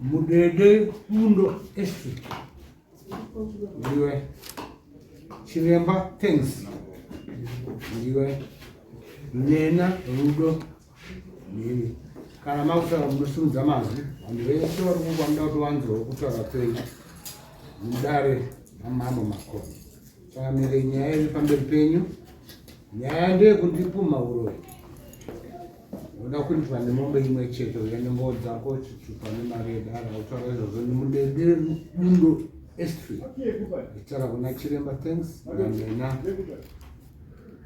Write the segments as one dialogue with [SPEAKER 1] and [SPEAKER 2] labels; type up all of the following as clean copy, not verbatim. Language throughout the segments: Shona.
[SPEAKER 1] Mudede Fundo Estri. Ndiwe. Chiremba Thanks. Ndiwe. Nena Rudo. Ndimi. Kana makutaura munosimudza mazwi, vanhu vese vari kukwa muda kuti vanzwewo kutaura kwenyu mudare mamambo Makoni. Changamire, nyaya iri pamberi penyu. Nyaya ndeyekundipumha uroyi. Unoda kuitwa nemombe imwe chete uya nemboo dzako chitupa nemari yedara utaura izvozvo nemudede bundo estry itaura kuna chiremba thanks namena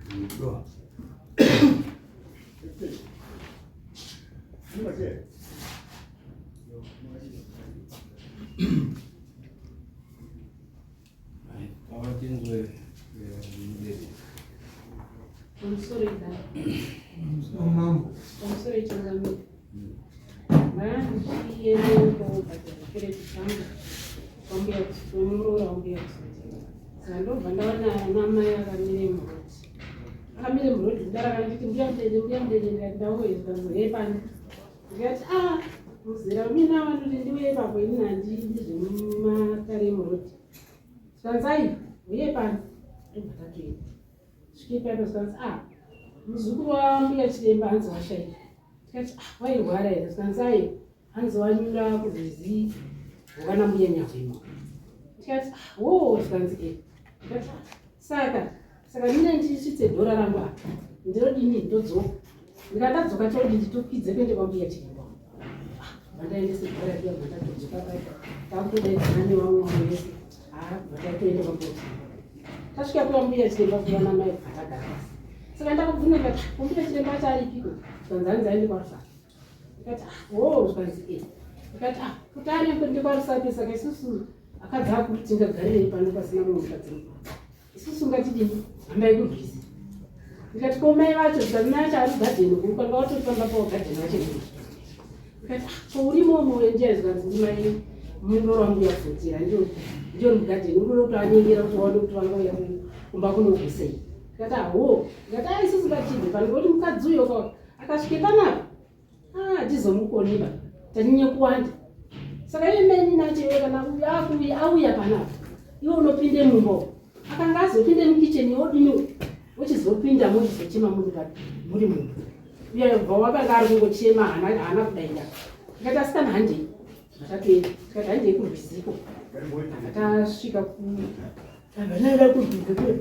[SPEAKER 1] rudo.
[SPEAKER 2] Pamusoro changamire. Ndichienda kobhadhara chikwereti changu kwambuya kumuroora wambuya kusotera. Saka ndobva ndaona ana mai akamire murodhi. Akamire murodhi kudara akanditi mbuya mudede mbuya mudede ndikati ndauye zvikanzi huyai pano. Ndikati ah muzera wemina vanoti ndiuye ipapo ini handidi zvemumatare emurodhi. Zvikanzi ai uye pano ndobva tatoenda. Svike ipapo zvikanzi ah muzukuru wambuya chiremba hanzi washaika. Tikati ah wairwara here zvikanzi ai hanzi wanyura kurwizi rwakana mbuya nyahwema. Tikati ah woo zvikanzi e. Ndikati ah saka saka mine ndisvitse dhora rangu apa ndinodini ndodzoka. Ndikandadzoka todini nditokwidze kuende kwambuya chiremba. Vandaendese bhora riya vandatodzoka paipa takutodaidzana nevamwe vamwe vese haa vatatoenda kwambuya chiremba. Tasvika kwambuya chiremba kuva namai kubva tagara pasi. Saka ndakabvunza ndikati kwambuya chiremba acho aripiko? Zvikanzi hanzi aende kwaRusape. Ndikati ah hoo zvikanzi e. Ndikati ah kuti aende kwaRusape saka isusu akadzi akuru tingagarirei pano pasina mumwe mukadzi mukuru. Isusu ngatidini hambai kurwizi. Ndikati ko mai vacho zvikanzi mai vacho ari kugadheni kuruka ndikawatofamba pawo gadheni vacho ndizvo. Ndikati ah ko urimo umo endiya zvikanzi ndimai mundoro wangu yakuzotira ndio ndio mugadheni uri kutoanyengera kuti waone kuti vangauya kumba kunokusei. Ndikati ah hoo ndikati ah isusu ngatibve pano ngekuti mukadzi uyo akasvike panapa Ah, hatizomukoni ba tanyanya kuwanda saka iye meni nacho iwe kana akuuya auya panapa iwe unopinde mumba akanga azopinde mukitchen wodini wochizopinda mochizochema muri papi muri mumba uye bva wakanga ari kungochema haana kudaira tikati asikana handei vatatoenda tikati handei kurwiziko tasvika ku tabva kurwizi kule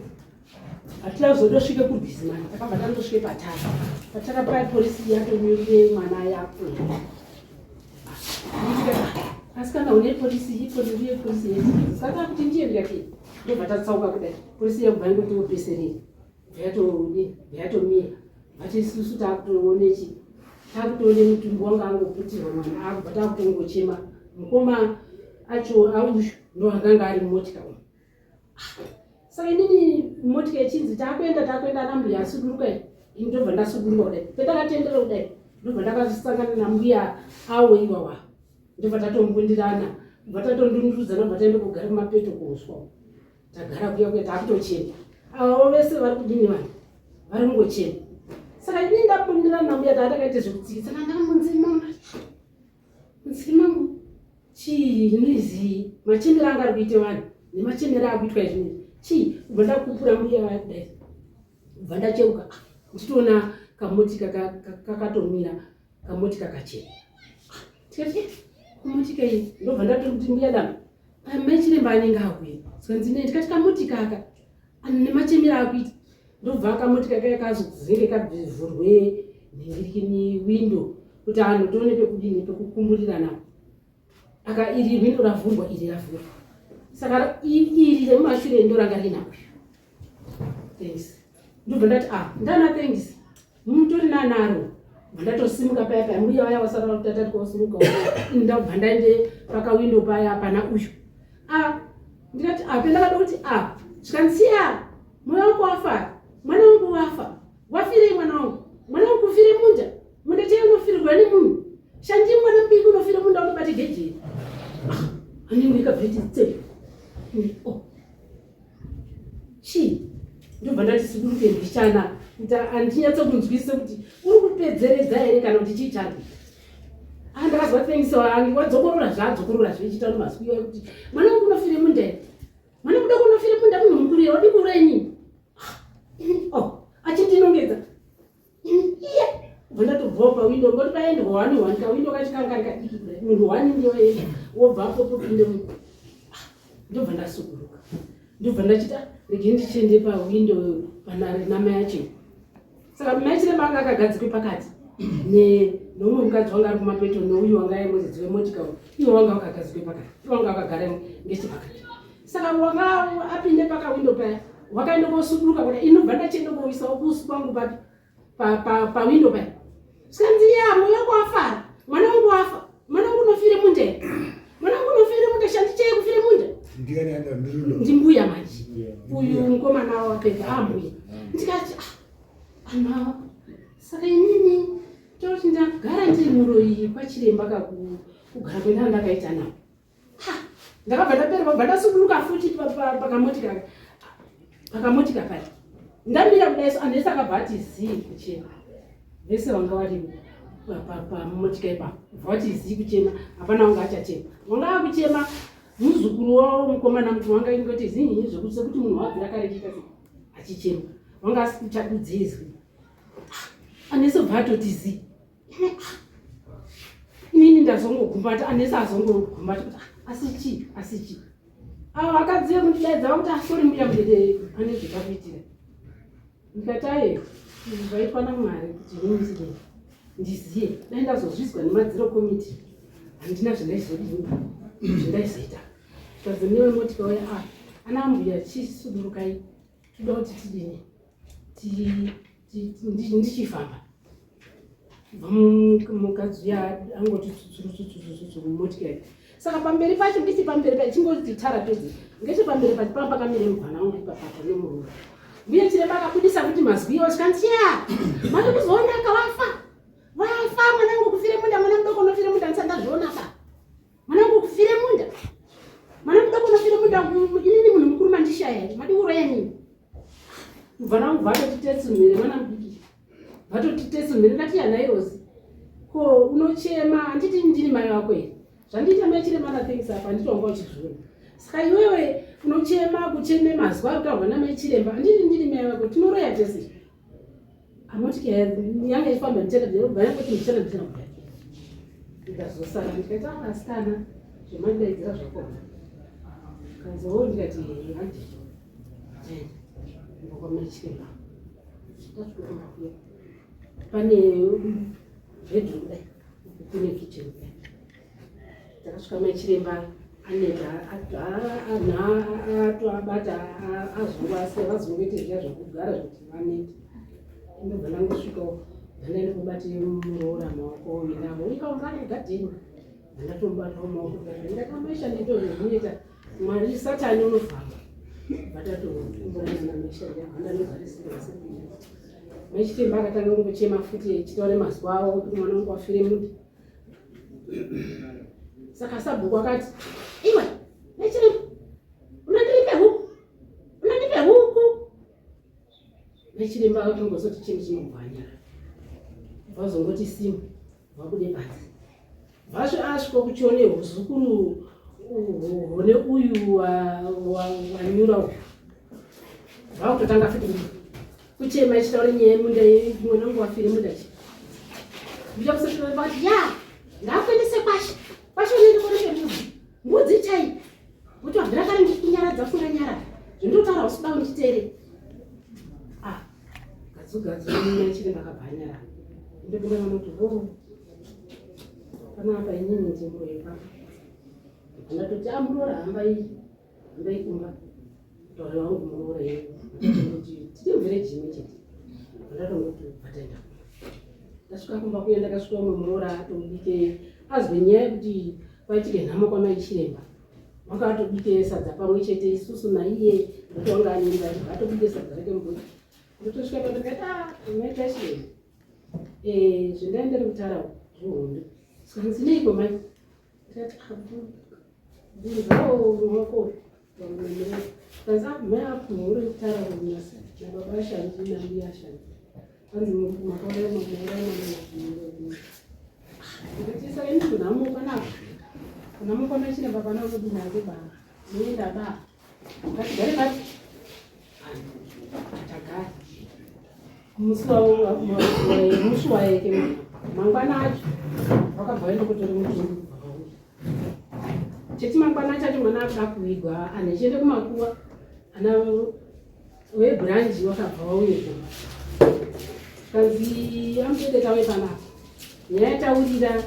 [SPEAKER 2] Hatina kuzotosvike kurwizi mani, takabva tandosvike patara. Patara paya polisi yatonyurire mwana yako. Asi kana une polisi ipolisi polisi yedu. Saka kuti ndiye ndikati ndobva tatsauka kudai. Polisi yakubva ingoti opeserei. Yatodii? Yatomira. Vati isusu takutoone chi takutoone mutumbi wanga angoputirwa mwana akubva takutongochema. Mukoma acho auyu ndo akanga ari mumotika umu. Saka inini motika ichinzi takuenda takuenda ana mbuya asuduruka ini ndobva ndasuduruka kudai pendakatendera kudai ndobva ndakasangana nambuya awo iwawa ndobva tatombundirana bva tatondundurudzana bva taenda kugara kumapeto kuuswa tagara kuya kuya takutochema avo vese vari kudini vanhu vari kungochema saka inini ndabundirana nambuya taatakaita zvekutsikitsana ndamunzima Mudzimai chii noise machemero anga ari kuita vanhu nemachemero akuitwa izvi chii kubva ndakupura mbuya vaya kudai kubva ndacheuka ah, ndichitoona kamotika kakatomira kamotika kachena ah, tikati eh, kamotika iyi ndobva ndatoti mbuya dama mai chiremba anenge auya zvikanzi nei ndikati kamotika aka nemachemero akuita ndobva akamotika kaya kazozenge kabvurwe nhingirikini window kuti anhu tione pekudini pekukumburira napo aka iri window ravhurwa iri ravhurwa saka iri remumashure ndo ranga rina uyu thanks ndobva ndati ah ndana thanks mutori nanaro bva ndatosimuka paya paya mbuya vaya vasara vakutatati kwasimuka ndabva ndaende pakawindo paya pana uyu ah ndikati ah pendakada kuti ah zvikanzi ah Mwana wangu wafa, mwana wangu wafa. Wafirei mwana wangu? Mwana wangu ufire munda. Munda chaiyo unofirwa nemunhu. Shandi mwana mudiki unofira munda unobata geji. Ah, anenge ikabveti tse. Oh. Chii? Ndobva ndati sikuruke ndichana kuti andinyatso kunzwisa kuti uri kupedzeredza here kana kuti chii chako. Ah, ndakasara Ndakazwa thanks wangi wadzokorora zvaadzokorora zvichiita mazwi iwayo kuti mwana wangu unofire munda here? Mwana mudoko unofire munda munhu mukuru here? Wadii kuuraya inini? Oh, achindinongedza. Iye bva ndatobvawo pawindo ngoti paendwa one one kawindo kacho kanga kari kadiki kudai munhu one ndiye waenda wobva apo popinde munhu ah, ndobva ndasukuruka ndobva ndachita rege ndichiende pawindo panamai acho saka mai chiremba anga akagadzikwe pakati neumwe mukadzi wanga ari kumapeto neuyu wanga ari muridzi wemotika iwo wanga wakagadzikwe pakati iwo wanga wakagara ngechepakati saka wanga apinde pakawindo paya wakaenda kosuduruka kuda inobva ndachienda koisawo kusu kwangu papi pawindo paya sikanzi ya moyo wako wafara mwana wangu wafa mwana wangu unofire munda mwana wangu unofire munda shandichei kufire munda ndimbuya manje uyu mukomana wapedza ambuya ah, ndikati ah, ana saka inini toti ndagara ndiri muroyi kwachiremba kakugara kwendanga ndakaita navo ndakabva ndapera bva ndasuduruka futi pakamotika pakamotika paya ndamira kudai so anhu ese akabva ati zii kuchema vese vanga vari pamotika ipapo bva vati zii kuchema hapana wanga achachema wanga akuchema muzukuru wavo mukomana muti wanga ingoti zinhinyi zvekuti sekuti munhu wabvira kare chiita se achichema wanga asikuchadudzizwi anese bva atoti zii inini ndazongogumbata anesi azongogumbata kuti ah, asi chii asi chii avo vakadzi vekundidaidza vakuti asori ah, mbuya mudede pane zvakakuitira ndikati aye izvi zvaitwa namwari kuti inini ndiziye dai ndazozvizwa nemadziro komiti handina zvandaizodini zvandaizoita zvikanzi newe motika uya ah ana ambuya chisudurukai toda kuti tidini ndichifamba mukadzi uya angoti tsutsurutsutsutsutsuru motikari saka pamberi pacho ndichi pamberi pacho chingoti tara pedzi ngechepamberi pacho panga pakamire mubvana wangu ipapapa nemurume mbuya chiremba akabudisa kuti mazwi iwo zvikanzi ya mati kuzoonaka wafa wafa mwanangu kufire munda mwana mudoko unofire munda ndisati ndazviona pa mwanangu kufire munda mwana mudoko unofire munda inini munhu mukuru mandishaya madi kuroya nini mubvana wangu vatoti mhere mwana mudiki vatoti mhere ndati yanairosi ko unochema handiti ndini mai vako here zvandiita mai chirema na things apa handiti wanga uchizviona saka iwewe unochema kucheme mazwa ari kutaurwa namai chiremba handiti ndini mai vako tinoroya tese amoti yanga ichifamba ndichena bva yangoti ndichena ndichena kudai ndikazosara ndikaita ah, asikana zvemandidaidzira zvakona kanzowo ndikati handi Pane bedroom dai kune kitchen dai takasvika mai chiremba aneta atoabata azongwase vazongoite zviya zvekugara zvekuti vaneta ndobva ndangosvikawo ndandaenda kubate muroora maoko inavo ikaungana gadheni ndandatomubatawo maoko ndakamaisha nditozvinoita Mwari satani unofamba vachitemba akatanga kungochema futi achitaura mazwi avo kuti mwana wangu wafire munda saka sabhuku akati iwe nechiremba unandipe huku unandipe huku nechiremba akatongozoti chinhu chinobvanya vazongoti simu vabude panze Vasho asviko kuchione huzukuru hune uyu wanyura uyu vakutotanga futi kuchema ichitaura nyaya yemunda mwana wangu wafire munda chi ndichakusati ya ndakuendese kwashe kwashe unoenda koreshe mbudzi mbudzi chai kuti wabvira kare ndichikunyaradza usinganyarara zvindinotaura usikuda unditeere ah gadzugadzu chiremba akabva anyarara ndopinda vanoti ho Panapa inini nzvimbo yepapa ndatoti amuroora ah, hambai hambai kumba taura wangu muroora iye kuti tiri muvhireji imwe chete ndatongoti bvataenda kumba ndasvika kumba kuya ndakasvika umwe muroora atobike azwe nyaya yekuti kwaitike nhamo kwamai chiremba wanga atobike sadza pamwe chete isusu naiye ndokuti wanga anemba atobike sadza rake mubhuti ndotosvika pandikati ah maita chiremba Eh, zvendaenda ndiri kutaura zvihondo zvikanzi neiko mai ndikati bvunzawo ruoko kanzi ah, mai apo muri kutaura nababa ashandi nambuya ashandi anzi makauraya mamauraya mama Ndikati saka ini kunhamo panapa. Kunhamo kwana chiremba pana unodini hake ba. Unoenda ba. Ngatigare papi? Tagara. Musi waeke mangwana acho wakabva waenda kutora mutumbi cheti mangwana chacho mwana akuda kuvigwa anhu echienda kumakuva ana webranji wakabva wauye kumba kanzi amutete tauye panapa nyaya yataurira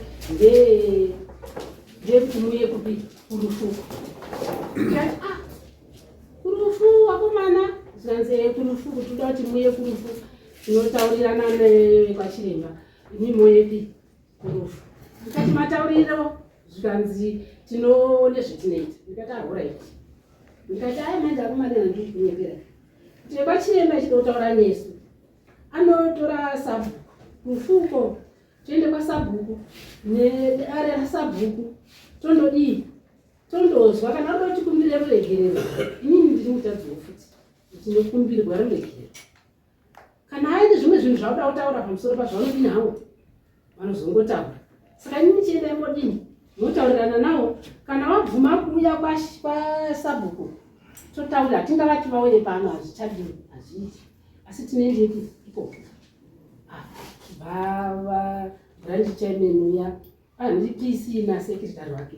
[SPEAKER 2] ndeyekuti muuye kupi kurufuko tikati ah kurufu wakomana zvikanzi eh, kurufu kuti uda kuti muye kurufu tinotaurirana nekwachiremba imi moyepi kurufu ndikati matauriro zvikanzi tinoone zvetinoita ndikati ahoraiti ndikati aya manje akomana ndiri kunyepera kuti vekwachiremba ichida kutaura nesu anotora sabhuku rufuko toende kwasabhuku nedare rasabhuku tondodii tondozwa kana uda kuti kumbire ruregerero inini ndiri mutadziwo futi tinokumbirwa ruregerero kana aine zvimwe zvinhu zvauda kutaura pamusoro pazvo vanodini hawo vanozongotaura saka inini chiendai modini motaurirana nawo kana wabvuma kuuya kwasabhuku totaurira hatingavati vauye pano hazvichadini hazviiti asi tinoendepi ikoko ah, vava branch chairman uya andipc nasekretary wake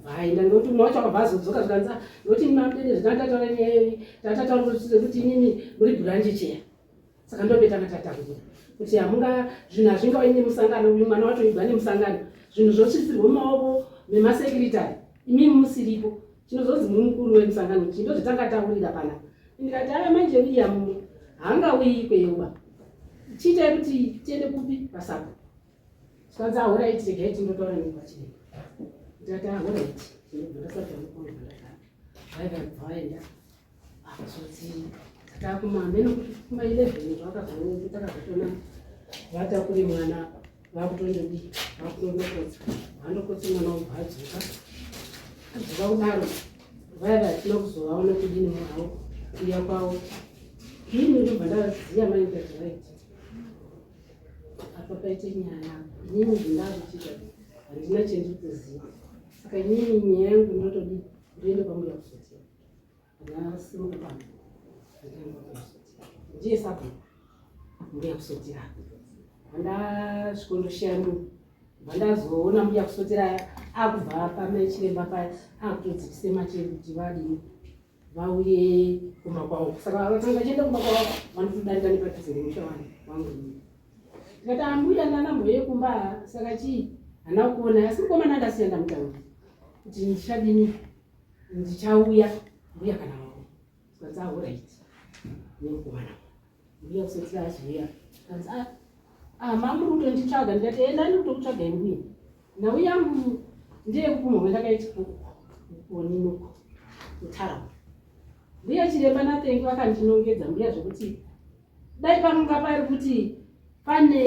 [SPEAKER 2] vaenda nekuti umwe wacho akabva azodzoka zvikanzi ah, nekuti imi mamudede zvinatataura nyaya iyoyi tatataura kuti inini muri branch chair saka ndobe tanga tatakurira kuti hamunga zvinhu hazvingauyi nemusangano uyu mwana wacho igwa nemusangano zvinhu zvosvisirwe mumaoko memasekiritari imimi musiripo chinozonzi muri mukuru wemusangano chii ndozvatanga taurira panapa ndikati aya manje william haangauyi ikweyoba chiitai kuti tiende kupi pasapo Zvikanzi ahoraiti regai tindotaura nekwachiremba. Ndikati ahoraiti ndinobva ndasati ndakona ndagara. Vaiva bva vaenda akazoti takumameno kuti kuma 11 zvakazonzi takazotona vatakure mwana vakutondodii vakutondokotsa vandokotsa mwana wobva adzoka adzoka kudaro vaya vatina kuzovaona kudini mwavo kuuya kwavo ini ndobva ndaziva mai ndikati right apa paite nyaya inini zvindakuchiita handina chendiri kuziva saka inini nyaya yangu ndinotodii ndoenda kwambuya kusotiya ndasimuka pano ndikaenda kwambuya kusotiya ndiye sabhuku mbuya kusotera vandasvikondoshiya munhu vandazoona mbuya kusotera akubva pamechiremba paya akutodzikise machiri kuti vadini vauye kumba kwavo saka vakatanga vachienda kumba kwavo vanotodarika nepadhuze nemusha wani wangu ini ndikati ambuya ndana mboye kumba saka chii hana kuona asi mukomana ndasiya ndamutaura kuti ndichadini ndichauya mbuya kana wauya zvikanzi ahoraiti nemukomana mbuya kusati azouya zvikanzi ah, ah mamuri kutonditsvaga ndikati enda ndiri kutokutsvagai mbuya Nhau yangu ndeyekupumhwa kwandakaitwa kuonini uko kutaraunda. Mbuya chiremba naTengi vakandinongedza mbuya zvekuti dai panga pari kuti pane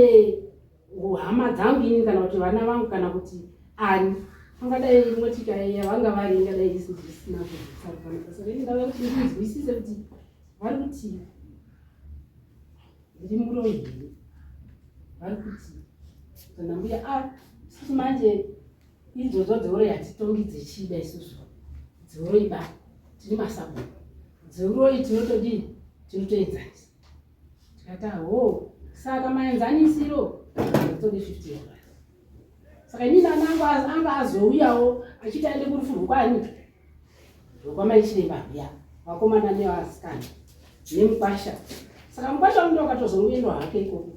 [SPEAKER 2] hama dzangu ini kana kuti vana vangu kana kuti ani pangadai motika yavanga vari ingadai isina kuzvisarukana. Saka ini ndauya kuti ndinzwisise kuti vari kuti ndiri muroyi here vari kuti kana mbuya a ah, isusu manje idzodzo dzeuroi hatitongi dzechida isusu dzeuroi ba tiri masabhuku dzeuroi tinotodii tinotoenzanisa tikati aho saka maenzanisiro todi 50 dollars saka inini anangu anga azouyawo achiti aende kurufu rwokwani rwokwamai chiremba ya vakomana nevasikana nemukwasha saka mukwasha undo akatozongoendwa hake ikoko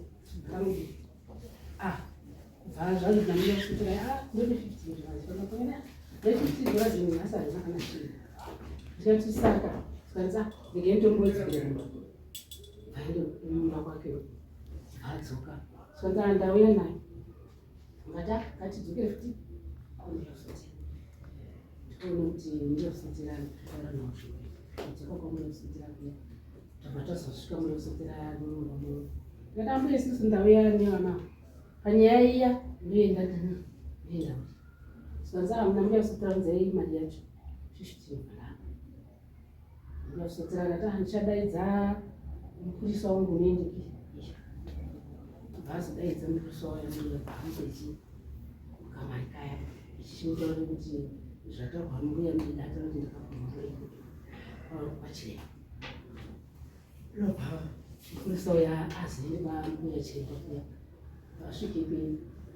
[SPEAKER 2] ah kubva zvanzi ah ndoti 50 dollars pakafanana ne 50 dollars munhu nhasi harina kana chinhu ndikati saka zvikanzi ah regai nditombodzokera kumba vaende kumba kwake adzoka zvikanzi ah ndauya naye ngati ah ngatidzokere futi kundiyosotera ndikuona kuti ndiyosotera kutaura nawo kudzoka kwamuyosotera kuya tabva tazosvika muyosotera mumba muno ndikati ambuya isusu ndauya nevana panyaya iya ndoenda ndini ndoenda zvikanzi ah muna mbuya kusotera unzei mari yacho 15 panapa mbuya kusotera ndati ah ndichadaidza mupurisa wangu unoendepi bva azodaidza mupurisa wayo mbuya bva amupechi Chimutaurire kuti zvataurwa mbuya ndidata kuti ndakapumura kwachiremba. Ndobva mupurisa uya azoende kwambuya chiremba kuya vasvikepi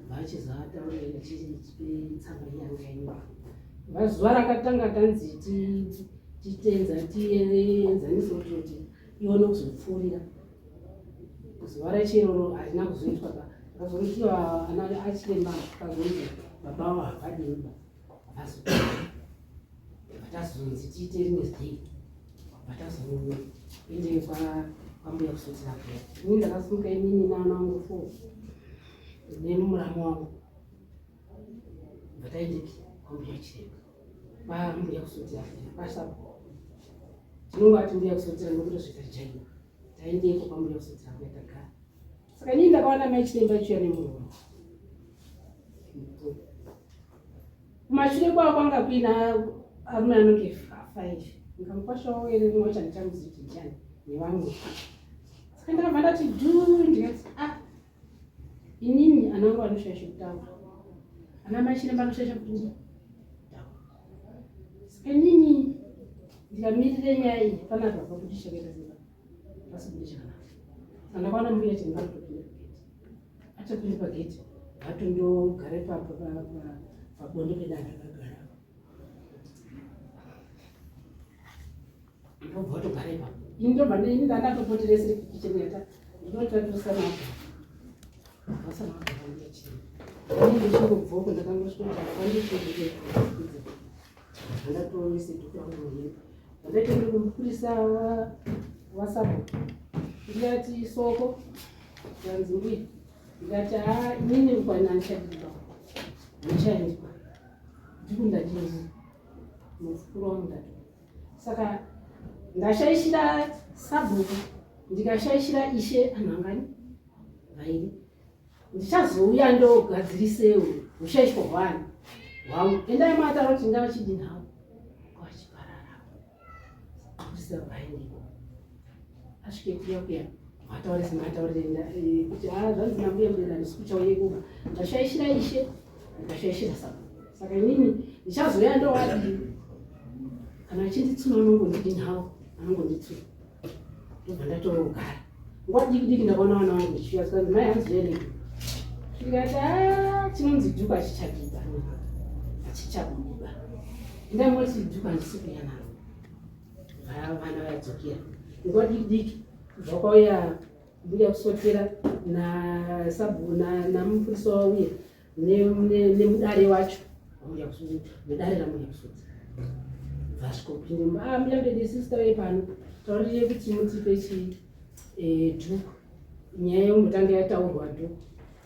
[SPEAKER 2] vachizataurira tsamba iyanga yanyorwa. Vazuva rakatanga tanzi titenza tienzanise kuti ione kuzopfuurira zuva rechiroro harina kuzoitwa ba akazoitiwa ana achiremba akazonzi baba avo havadini ba havazo vatazonzi tiite rimwe day vatazoende kwambuya kusotera kuya ini ndakasimuka inini naana wangu fo nemuramu wangu vataendepi kwambuya chiremba kwambuya kusotera kuya kwasaba tinongati mbuya kusotera nokutosvika jaina taendeko kwambuya kusotera kuya tagara saka inini ndakawana mai chiremba ichiuya nemurume kumashure kwavo kwanga kuina arume anonge five nikamukwasha wavo ere rimwe wacho handichamuzivi kuti ndiani nevamwe saka ndakabva ndati dhu ndikati ah inini ana wangu anoshaisha kutaura ana mai chiremba anoshaisha kuti taura saka inini ndikamirire nyaya iyi panapa pakuti chakaita sei pasibude chakanaka saka ndakaona mbuya chiremba anotopinda pageti atopinda pageti vatondogare pabonde pedanda akagara ndobva watogara ipapo ini ndobva ini ndandatopotera siri kukicheni yata ndinotatusana vasana vagara mbuya chiremba ini ndichingobvoko ndakangosvika kuti akwandichii handatoise dhuku rangu muhembe handaita ndiri kumupurisa wasabhuku ndikati soko yanzi mbuya ndikati haa inini mukwana andichadiba handichaendwa dhuku ndadini mufukuru wangu ndati saka ndashaishira sabhuku ndikashaishira ishe anhu angani vairi ndichazouya ndogadzirisewo ushaishwa hwani hwangu endai mataura kuti ngavachidi nhau kwachiparara kusira vaendeko asvike kuya kuya vataure semataurire eh, kuti a ah, zvanzi nambuya mbuya handisi kuchauye kuba ndashaishira ishe ndashaishira saka saka inini ndichazouya ndowadii kana achinditsuna unongondidi nhau anongonditsuna ndobva ndatorogara nguva diki diki ndakaona vana vangu ndichiuya zvikanzi mai hanzi zvene ndikati ah, chinonzi dhuku hachichabiba hachichabudiba ndamoti dhuku handisi kuya naro vana vadzokera nguva diki diki kubva kwauya mbuya kusotera namupurisa wauya nemudare wacho nedare rambuya kusotera vasvikopinde mumba ah, mbuya ndede sister vepano taurire kuti mutipe chi eh, dhuku nyaya yombotanga yataurwa dhuku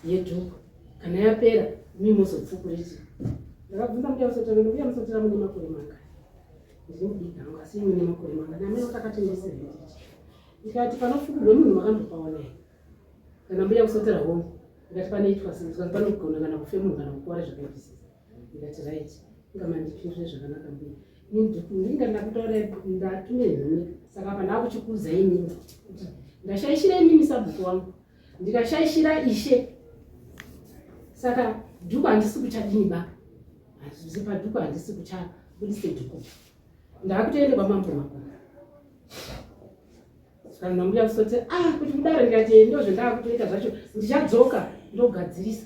[SPEAKER 2] yedhuku kana yapera imi mozopfukuriti ndakabvunza mbuya musotera mbuya musotera mune makore mangani ndiri mudiki hangu asi mune makore mangani amene takatendesera nditi ndikati panofukurwe munhu makambopaona here kana mbuya kusotera hongu ndikati panoitwa sei panogona kana kufe munhu kana kukuvara zvakaipisisa ndikati right inga mandipindure zvakanaka mbuya inga ndakutaura ndatume nhume saka apa ndakuchikuudza inini kuti ndashaishira inini sabhuku wangu ndikashaishira ishe saka dhuku handisi kuchadini ba handisi padhuku handisi kuchabudise dhuku ndakutoende kwamambo makuru Saka ndambuya kusoti ah kuti kudaro ndikati ndozvendakutoita zvacho ndichadzoka ndogadzirisa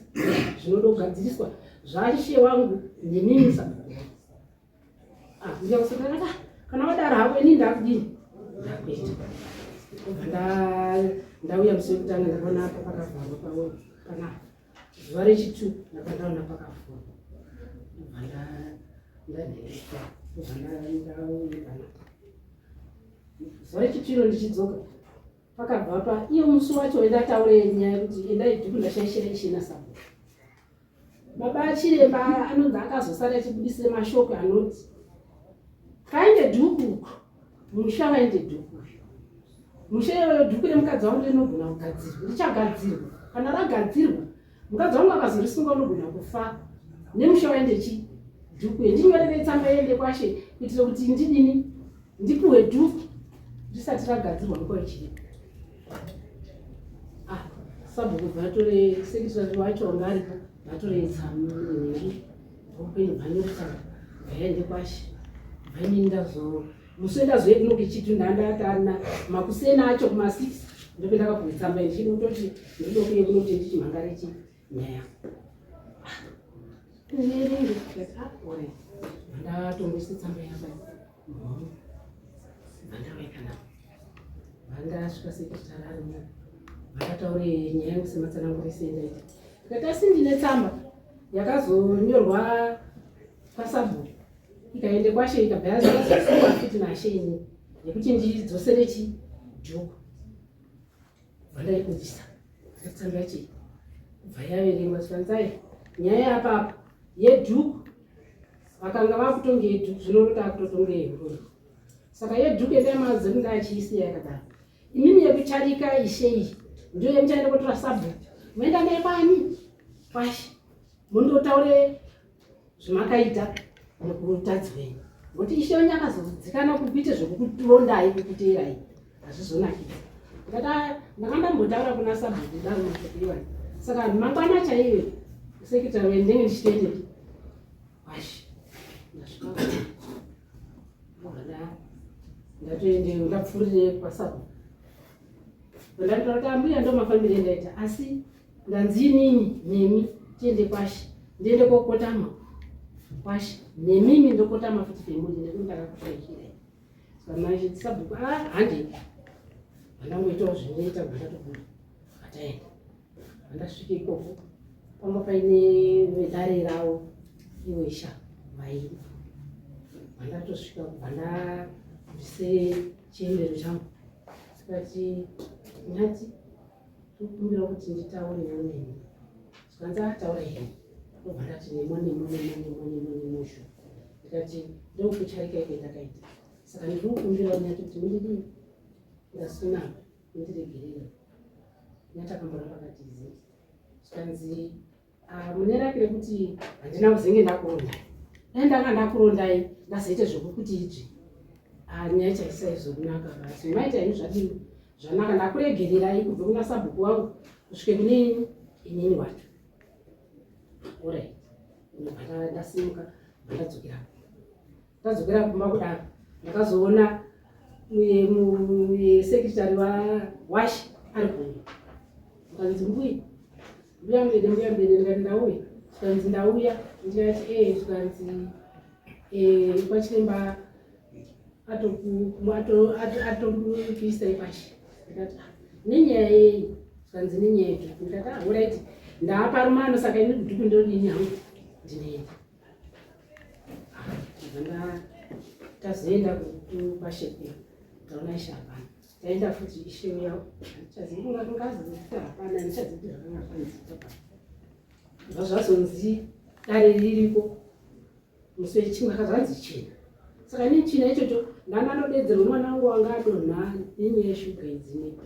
[SPEAKER 2] zvinoda kugadziriswa zvashe wangu nenini sabhuku ah mbuya kusoti akati ah kana wadaro hako inini ndakudini ndakuita ndobva ndauya musi wekutanga ndakaona apa pakavharwa pawo panapa zuva rechitu ndabva ndaona pakavhurwa ndobva ndanheswa ndobva ndauya panapa Zuva rechipiro ndichidzoka pakabva pa iyo musi wacho wendataure nyaya yekuti endai dhuku ndashaishira ishe nasabhuku. Baba achiremba anonzi akazosara achibudisire mashoko anoti kaende dhuku uku musha vaende dhuku uyu musha iyoyo dhuku remukadzi wangu rinogona kugadzirwa richagadzirwa kana ragadzirwa mukadzi wangu akazorisunga unogona kufa nemusha waende chi dhuku yendinyorere tsamba yende kwashe kuitira kuti ndidini ndipuwe dhuku risati ragadzirwa nguva ichiri ah sabhuku vatore sekitari wacho wanga aripo vatore tsamu nhingi Kwenu bvanyoritsamba bvaende kwashe bvainini ndazo musi wendazoye kuno kuchitu ndandatana makuseni acho kuma 6 ndope ndakapuwe tsamba ndichida kutoti ndinoda kuye kuno kuti ndichimhangare chi nyaya ndiverenge ndikati ah ore ndatongoisa tsamba yaba mhoro vandawekana vandasvika sekretary arimo vandataure nyaya yangu sematsanangurise ndaita ndikati asi ndine tsamba yakazonyorwa kwasabhuku ikaende kwashe ikabva yazosungwa futi nashe ini yekuti ndidzosere chi dhuku vandaibudisa tsamba yacho kubva yaverengwa zvikanzai nyaya yapapo yedhuku vakanga vakutonge yedhuku zvinorota akutotonge yehuroyi saka yedhuku endai maziva kuti achiisiya yakadaro imimi yekucharika ishe iyi ndiyo yemuchaenda kotora sabhuku moenda naye kwani kwashe mundotaure zvamakaita mukutadzi wenyu ngokuti ishe wenyu akazodzikana kukuite zvekukurondai kukuteerai hazvizonakidza ndikati ah, ndanga ndambotaura kuna sabhuku kudaro mashoko iwayo saka mangwana chaiyo sekretary wenyu ndenge ndichitoendepi washe ndasvika ndatoendeyo ndapfuurire kwasabhuku ndatotaura kuti ambuya ndo mafambire endaita asi ndanzi inini nemi tiende kwashe ndiende kokotama kwashe nemimi ndokotama futi pemuri nekuti ndakakushaishirai saka manje sabhuku a ah, handei vandangoitawo zvinoita bvandatobuda vataenda vandasvika ikoko panga paine vedare ravo iwesha vairi vandatosvika kubva ndabvise chiyendero changu sikati nyati Tokumbira kuti nditaurewo nemi. Zvikanzi ataura here? Ndobva ndati nemo nemo nemo nemo nemo nemo shu. Ndikati ndokucharika ike ndakaita. Saka ndiri kukumbira nyati kuti mundidii? Ndasunama mundiregerere. Nyati akamboramba akati zii. Zvikanzi Ah, mune raki rekuti handina kuzenge ndakurondai dai ndanga ndakurondai ndazoita zvekukuti idzvi ah, nyaya chaisaizokunaka basi maita ini zvadini zvanaka ndakuregererai kubva kuna sabhuku wangu kusvike kune ini inini wacho orit ndobva ndasimuka ndadzokera Tadzokera kumba kudaro ndakazoona secretary wash ari kuuya ndikanzi mbuya mbuya mudede mbuya mudede ndikati ndauya zvikanzi ndauya ndikati ee zvikanzi eh, kwachiremba atokuisai pashi ndikati ah, nenyaya yei zvikanzi nenyaya yedhuku ndikati ah horaiti ndaaparumano saka ini dhuku ndodini hangu ndinoenda Tazoenda kwashe kuya taona ishe hapana taenda futi ishe uya handichazivi kunga kungazi hapana handichazivi kuti zvakanga zvanzi pa zva zvazonzi dare ririko musi wechimwe akazvanzi china saka ini china ichocho ndanga ndodedzerwa mwana wangu wanga adonha nenyaya yeshuga idzi nebp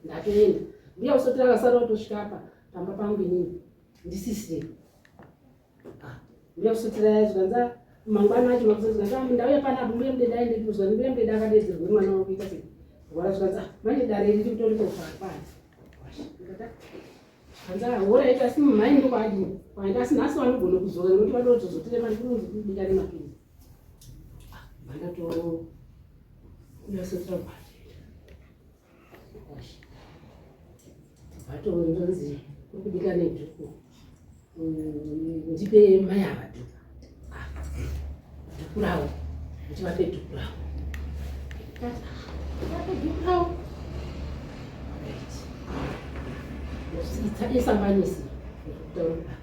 [SPEAKER 2] ndatoenda mbuya usoti akasara watosvika apa pamba pangu inini ndisisiri ah, mbuya kusutira zvikanza mangwana acho makusutira zvikanza ndauya panapa mbuya mudeda aende kuzwa mbuya mudeda akadedzerwa mwana wangu kuita sei rwara zvikanza ah, manje dare riri kutori kofapani zvikanza hora ita asi mhai ndokwaadini kwaenda asi nhasi vanogona kuzora nekuti vadodzozotirema ndikunzi kubika nemapinzi ah, vandato uya sutira Vatonzi kuri kubika nedhuku mm, ndipe mai ava dhuku ah, dhuku ravo ndivape dhuku ravo vape dhuku ravo isambanisi kutaura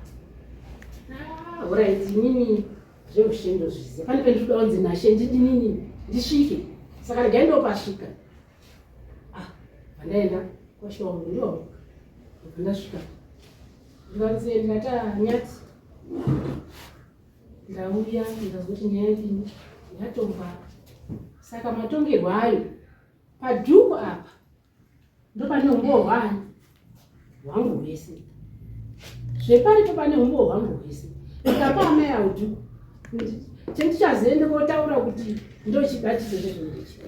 [SPEAKER 2] ah, orit inini zveushe ndozviziva pane pendikuda kunzi nashe ndidinini ndisvike saka regai ndopasvika ah pandaenda kwashe wangu ndiwo ndasvika ndikanzi ndikati ah, nyati ndauya ndikazoti nyaya yadini yatongwa saka matongerwo ayo padhuku apa ndopane umbowo hwani hwangu hwese zveparipo pane umbowo hwangu hwese ndikapa amai avo dhuku chendichazoende kotaura kuti ndochibatiso chezvondichi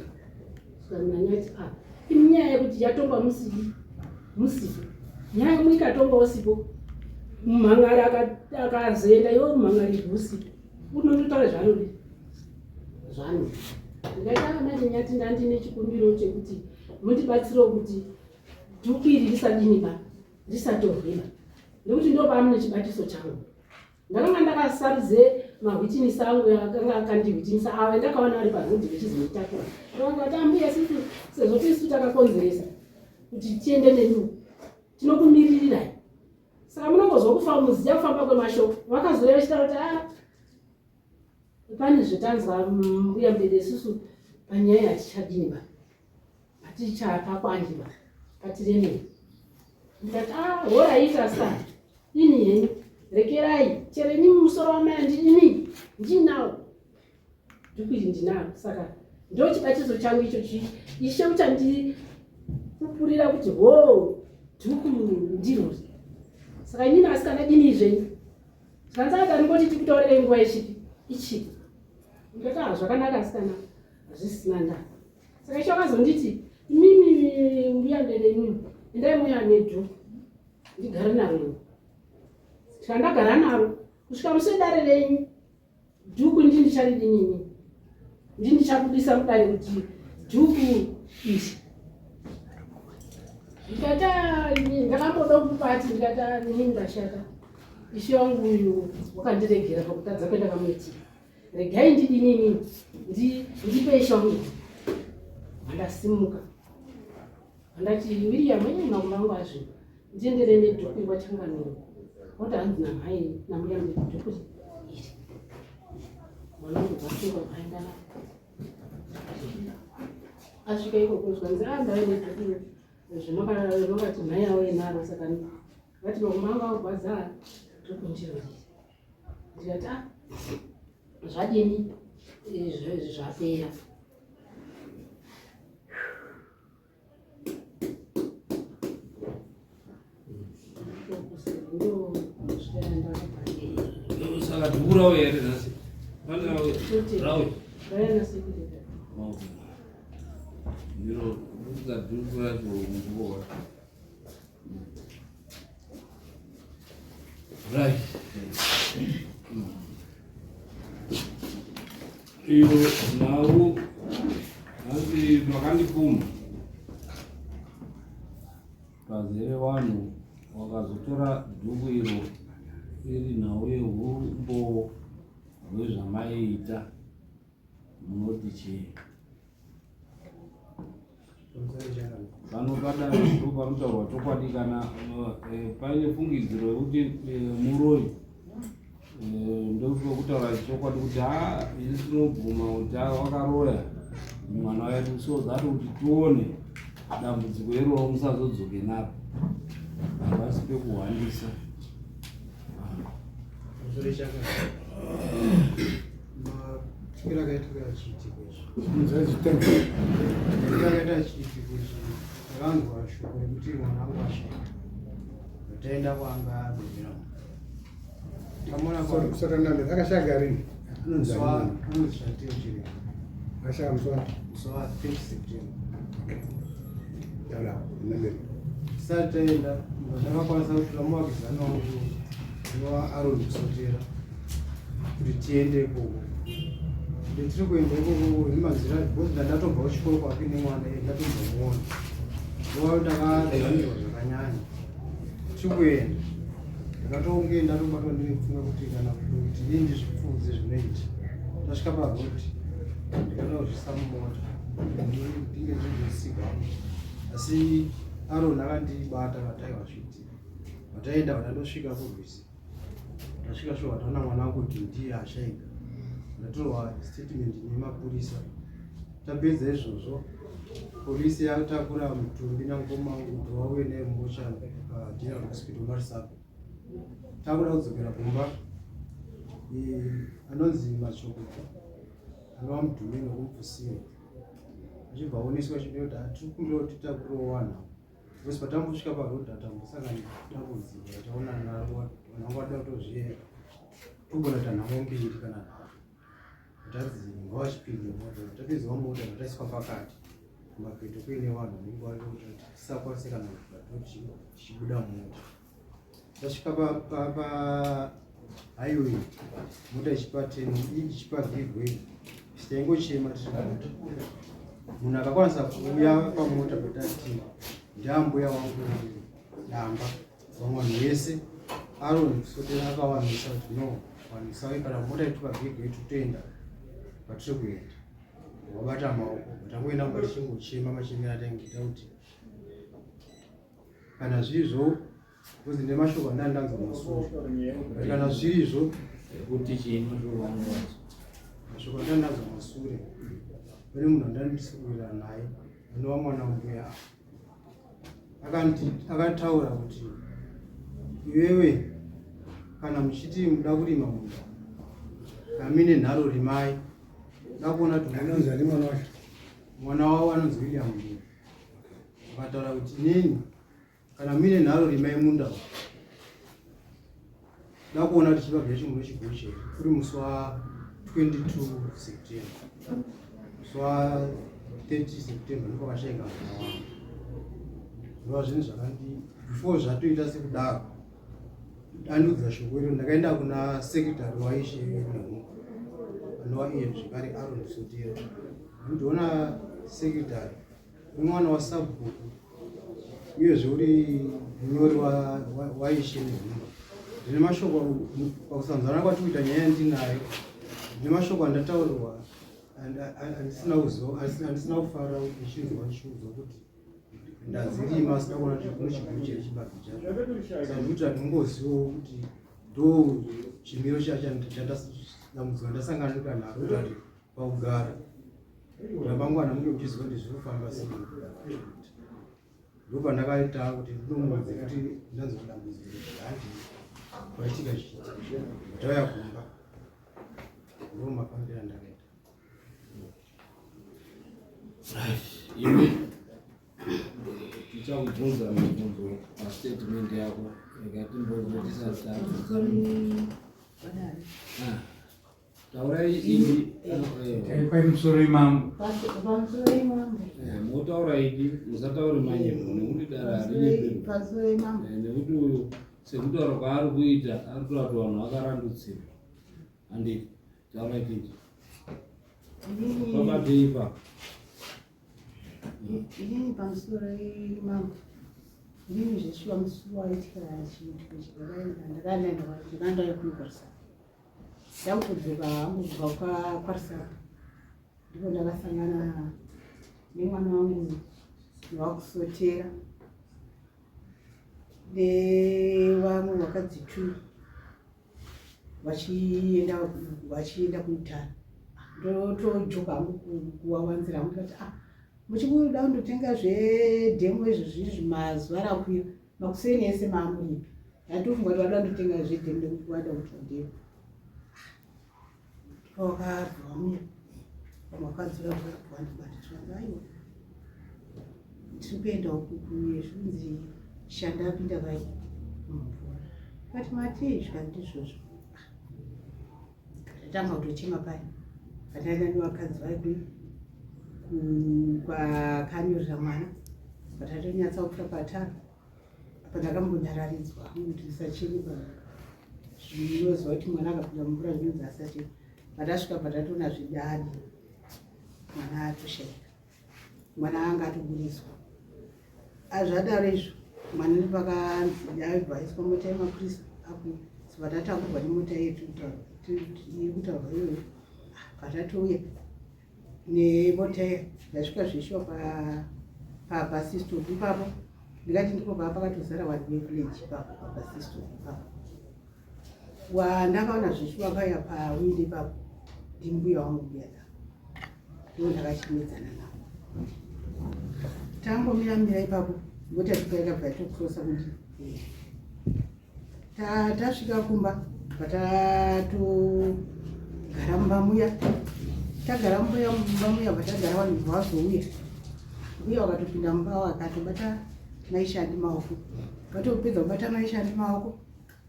[SPEAKER 2] saka ah, inyaya yekuti yatongwa musipo musipo nyaya imwe ikatongwa usipo Mumhangari akazoenda iwe mumhangari gusi unondotaura zvaanodi zvaanodi. Ndikaita manje nyati ndandine chikumbiro chekuti mundibatsirewo kuti dhuku iri risadini ba risatorweba nekuti ndo paamune chibatiso changu. Ndakanga ndakasarudze mahwitinisi angu akanga akandihwitinisa ava ndakaona ari parhodhi vechizoitakura. Ndakanga vati ambuya sisi sezvo tisu takakonzeresa kuti tiende nemi tinokumiririrai. Saka munongozwa kufa muziya kufamba kwemashoko. Vakazouya vachitaura kuti ah pane zvetanzwa mbuya mbede isusu panyaya yatichadini ba hatichapakwanji ba patiremei ndikati ah horaita sa ini henyu rekerai chero ini musoro wamai andini ndinawo ndikuti ndinaro saka ndochibatiso changu icho chi ishe uchandipupurira kuti hoo dhuku ndirori saka inini asikana dini zvenyu zvanzi akangoti tikutaurire nguva ichipi ichipi ndikati ah zvakanaka asikana hazvisina ndaa saka ishe akazonditi imimi mbuya mbere imimi endai muya nedhuku ndigare naro ini saka ndagara naro kusvika musi wedare renyu Dhuku ndini ndicharidini ini? Ndini ndichakubisa mudare kuti dhuku iri. Ndikati ndakamboda kupati ndikati ini ndashata. Ishe wangu uyu wakandiregera pakutadza kwendakamuitira. Regai ndidini ini ndipe ishe wangu. Ndasimuka. Ndati William ine makumbo angu azvimba ndiendere nedhuku kwachangamire woti hanzi namhai nambuya ndedhuku iri mwana wangu bvasungwa bvaenda asvika ikoko zvikanzi a ah, ndave nedhuku zvamakati mhai auye naro saka vati makumbo angu akugwadza dhuku ndiro iri ndikati a ah, zvadini zvapera
[SPEAKER 3] Saka dhuku rauya here nhasi? Rauya. Ndiro dhuku racho nguva. Right. Iyo nhau hanzi makandipumha pazere vanhu wakazotora dhuku iro iri nhau yehumbowo hwezvamaiita munoti chii? Pano padare ndo panotaurwa chokwadi kana eh, paine fungidziro yekuti eh, muroyi eh, ndopekutaura chokwadi kuti ha isu tinobvuma kuti wakaroya mwana wedu so that kuti tione dambudziko iroro musazodzoke naro hapasi pekuhwandisa
[SPEAKER 1] Matukiro akaitika chiitiko ichi. Matukiro akaita chiitiko ichi ndakanzwa shoko rekuti mwana wangu ashaya. Ndaenda kwanga adonhera. Ndakamuona kwa
[SPEAKER 4] Sataname akashaya rini?
[SPEAKER 1] Anonzi anonzi Chantel Chiremba.
[SPEAKER 4] Akashaya musi wa
[SPEAKER 1] musi wa 30 September.
[SPEAKER 4] Taura namberi.
[SPEAKER 1] Tisati taenda ndakakwanisa kutora muvakidzani wangu anova Aaron Kusotera kuti tiende ikoko. Nditiri kuenda ikoko nemanzira because ndandatobva kuchikoro kwake nemwana iye ndatombomuona. Nguva ndakadzvanirwa zvakanyanya. Tiri kuenda ndakatonge ndatobatwa ndine pfungwa kuti kana kuti inini ndizvipfuudze zvinoita. Ndasvika paroad ndikada kuzvisa mumota ndinge ndirikusika asi Aaron akandibata akati aiwa zviitike. Vataenda vandandosvika kurwizi ndasvika shuwa ndaona mwana wangu kuti ndiye ashaika ndatorwa statement nemapurisa tapedza izvozvo polisi yatakura mutumbi namukoma wangu kuti wauye naye mumochari pageneral hospital marisapo takuda kudzokera kumba anonzi machoko anova mudhumeni wekumupfusira achibva aoneswa chimiro kuti hatiri kumbira kuti titakurewo vanhu ava because patambosvika paroad atambosangana dambudziko rataona naro vanhu vanga vada kutozviyera togona kuita nhamo mbiri kana nhatu tadzi ngavachipinde mota tapinzwa mota tataiswa pakati kumapeto kuine vanhu vanenge vari kuti tisakwanise kana kuti tichibuda mumota.
[SPEAKER 5] Tasvika pa pa pa highway mota ichipa teno ichipa give way taingochema tiri mota. Munhu akakwanisa kuuya pamota patati ndiambuya wangu damba vamwe vanhu vese Aaron Sotera akawamisa kuti no vanhu sauye kana mota itupa give way totoenda patiri kuenda wabata maoko tangoenda kumba tichingochema machemero ataingoita kuti kana zvirizvo because nemashoko andanga ndanzwa masure but kana zvirizvo
[SPEAKER 3] kuti chii mashoko anonzwa
[SPEAKER 5] mashoko andanga ndanzwa masure pane munhu andandisikuwirirana naye anova mwana wambuya akataura kuti iwewe kana muchiti muda kurima munda kana muine nharo rimai da kuona kuti
[SPEAKER 4] anonzi ani mwana wacho
[SPEAKER 5] mwana wavo anonzi William Ndini akataura kuti inini kana muine nharo rimai munda da kuona kuti chibage chacho munochigocha here uri musi wa 22 September musi wa 30 September ndipo pakashaika mwana wangu zvinova zvinhu zvakandi before zvatoita sekudaro andiudza shoko iro ndakaenda kuna secretary waishe Nenhungu anova iye zvekare Aaron Sotera ndiona secretary umwana wasabhuku uyezve uri munyori waishe Nenhumba ndine mashoko pakusanzana kwatikuita nyaya yandinayo ndine mashoko andataurirwa andisina kuziva andisina kufara ndichinzwa ndichiudzwa kuti ndadzirima asina kuona kuti kune chiguru chiri chibage chacho saka ndikuti handingozivawo kuti ndo chimiro chandadambudziko ndasangana naro kuti ati pakugara ramangwana munge muchiziva kuti zviri kufamba sei ndopandakaita kuti ndinomuudze kuti ndanzwa dambudziko handi kwaitika chiita ndauya kumba ndo mafambiro andakaita.
[SPEAKER 3] Iwe tichakubvunza mibvunzo pastatement yako rega timbobve tisati tabvunza mibvunzo. Ah, taurai idi
[SPEAKER 6] Pamusoro imambo.
[SPEAKER 2] Pamusoro imambo.
[SPEAKER 3] Motaura idi musataure manyepo nekuti dara harinyeperwi.
[SPEAKER 2] Pamusoro imambo.
[SPEAKER 3] Nekuti uyu sekutaura kwaari kuita ari kutaura kuti vanhu vakarandutsirwa handiti taurai tinzi pabatei ipapo.
[SPEAKER 2] Inini pamusoro imambo. Inini zveshuwa musi waitika chinhu ichi ndakaenda ndakaenda kuno kwaRusape. Ndakutodzoka hangu kubva kwaRusape ndipo ndakasangana nemwana wangu wakusotera nevamwe vakadzi two vachienda vachienda kuitara ndotojoka hangu kuwawanzira hangu ndikati ah muchikuda kundotenga zvedhemo izvo zvizvi mazuva rakwira makuseni ese maamuripi ndatofunga kuti vada kundotenga zvedhemo nekuti vada kuitwa dhemo wakabva wamira vamwe vakadzi vakandibata zvikanzi aiwa tiri kuenda uku zvinzi shanda apinda vai mumvura kati matii zvikanzi ndizvozvo ndatanga kutochema paya pataenda nevakadzi vai kwakanyorera mwana patatonyatsa kupfura patara apa ndakambonyararidzwa kuti ndisacheme zvinoziva kuti mwana akapinda mumvura zvinonzi asacheme patasvika patatoona zvidadi mwana atoshaika mwana anga atoburitswa azvadaro izvo mwana nepakanzi aibva aiswa mota yemapurisa apo patatakurwa nemota yetu iri kutaurwa iyoyo patatouya nemota iya ndasvika zveshuwa pabasistop ipapo ndikati ndipo paa pakatozara vanhu vevillage ipapo pabasistop ipapo wandakaona zveshuwa akauya pawindi ipapo ndimbuya wangu mbuya da ndo ndakachimedzana navo tangomira mira ipapo mota tukaikabva yatokrosa kuti Tasvika kumba patatogara mumba muya tagara mbuya mumba muya patagara vanhu vazouya mbuya vakatopinda mumba vakatobata maishandi maoko vatopedza kubata maishandi maoko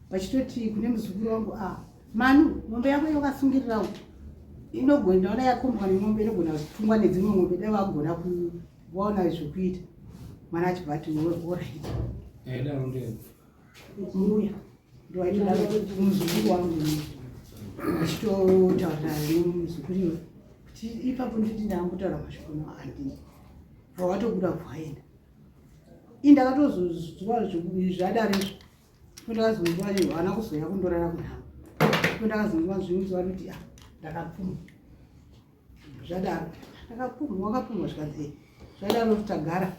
[SPEAKER 2] vachitoti kune muzukuru wangu a ah, manu mombe yako yakasungirirawo inogona ndaona yakombwa nemombe inogona kutungwa nedzimwe mombe dai vagona kuona zvekuita mwana achibva ati orit.
[SPEAKER 7] Mbuya ndowaitodaro muzukuru wangu achitotaura nemuzukuru iwe kuti ipapo nditi ndaangotaura mashoko no andii bva watobuda bvaenda ii ndakatozozwa zvadaro izvo ndakazonzwa haana kuzouya kundorara kunhamo ndakazonzwa zvinzwa kuti ah, ndakapfuma zvadaro ndakapumwa wakapumwa zvikanzi zvadaro tagara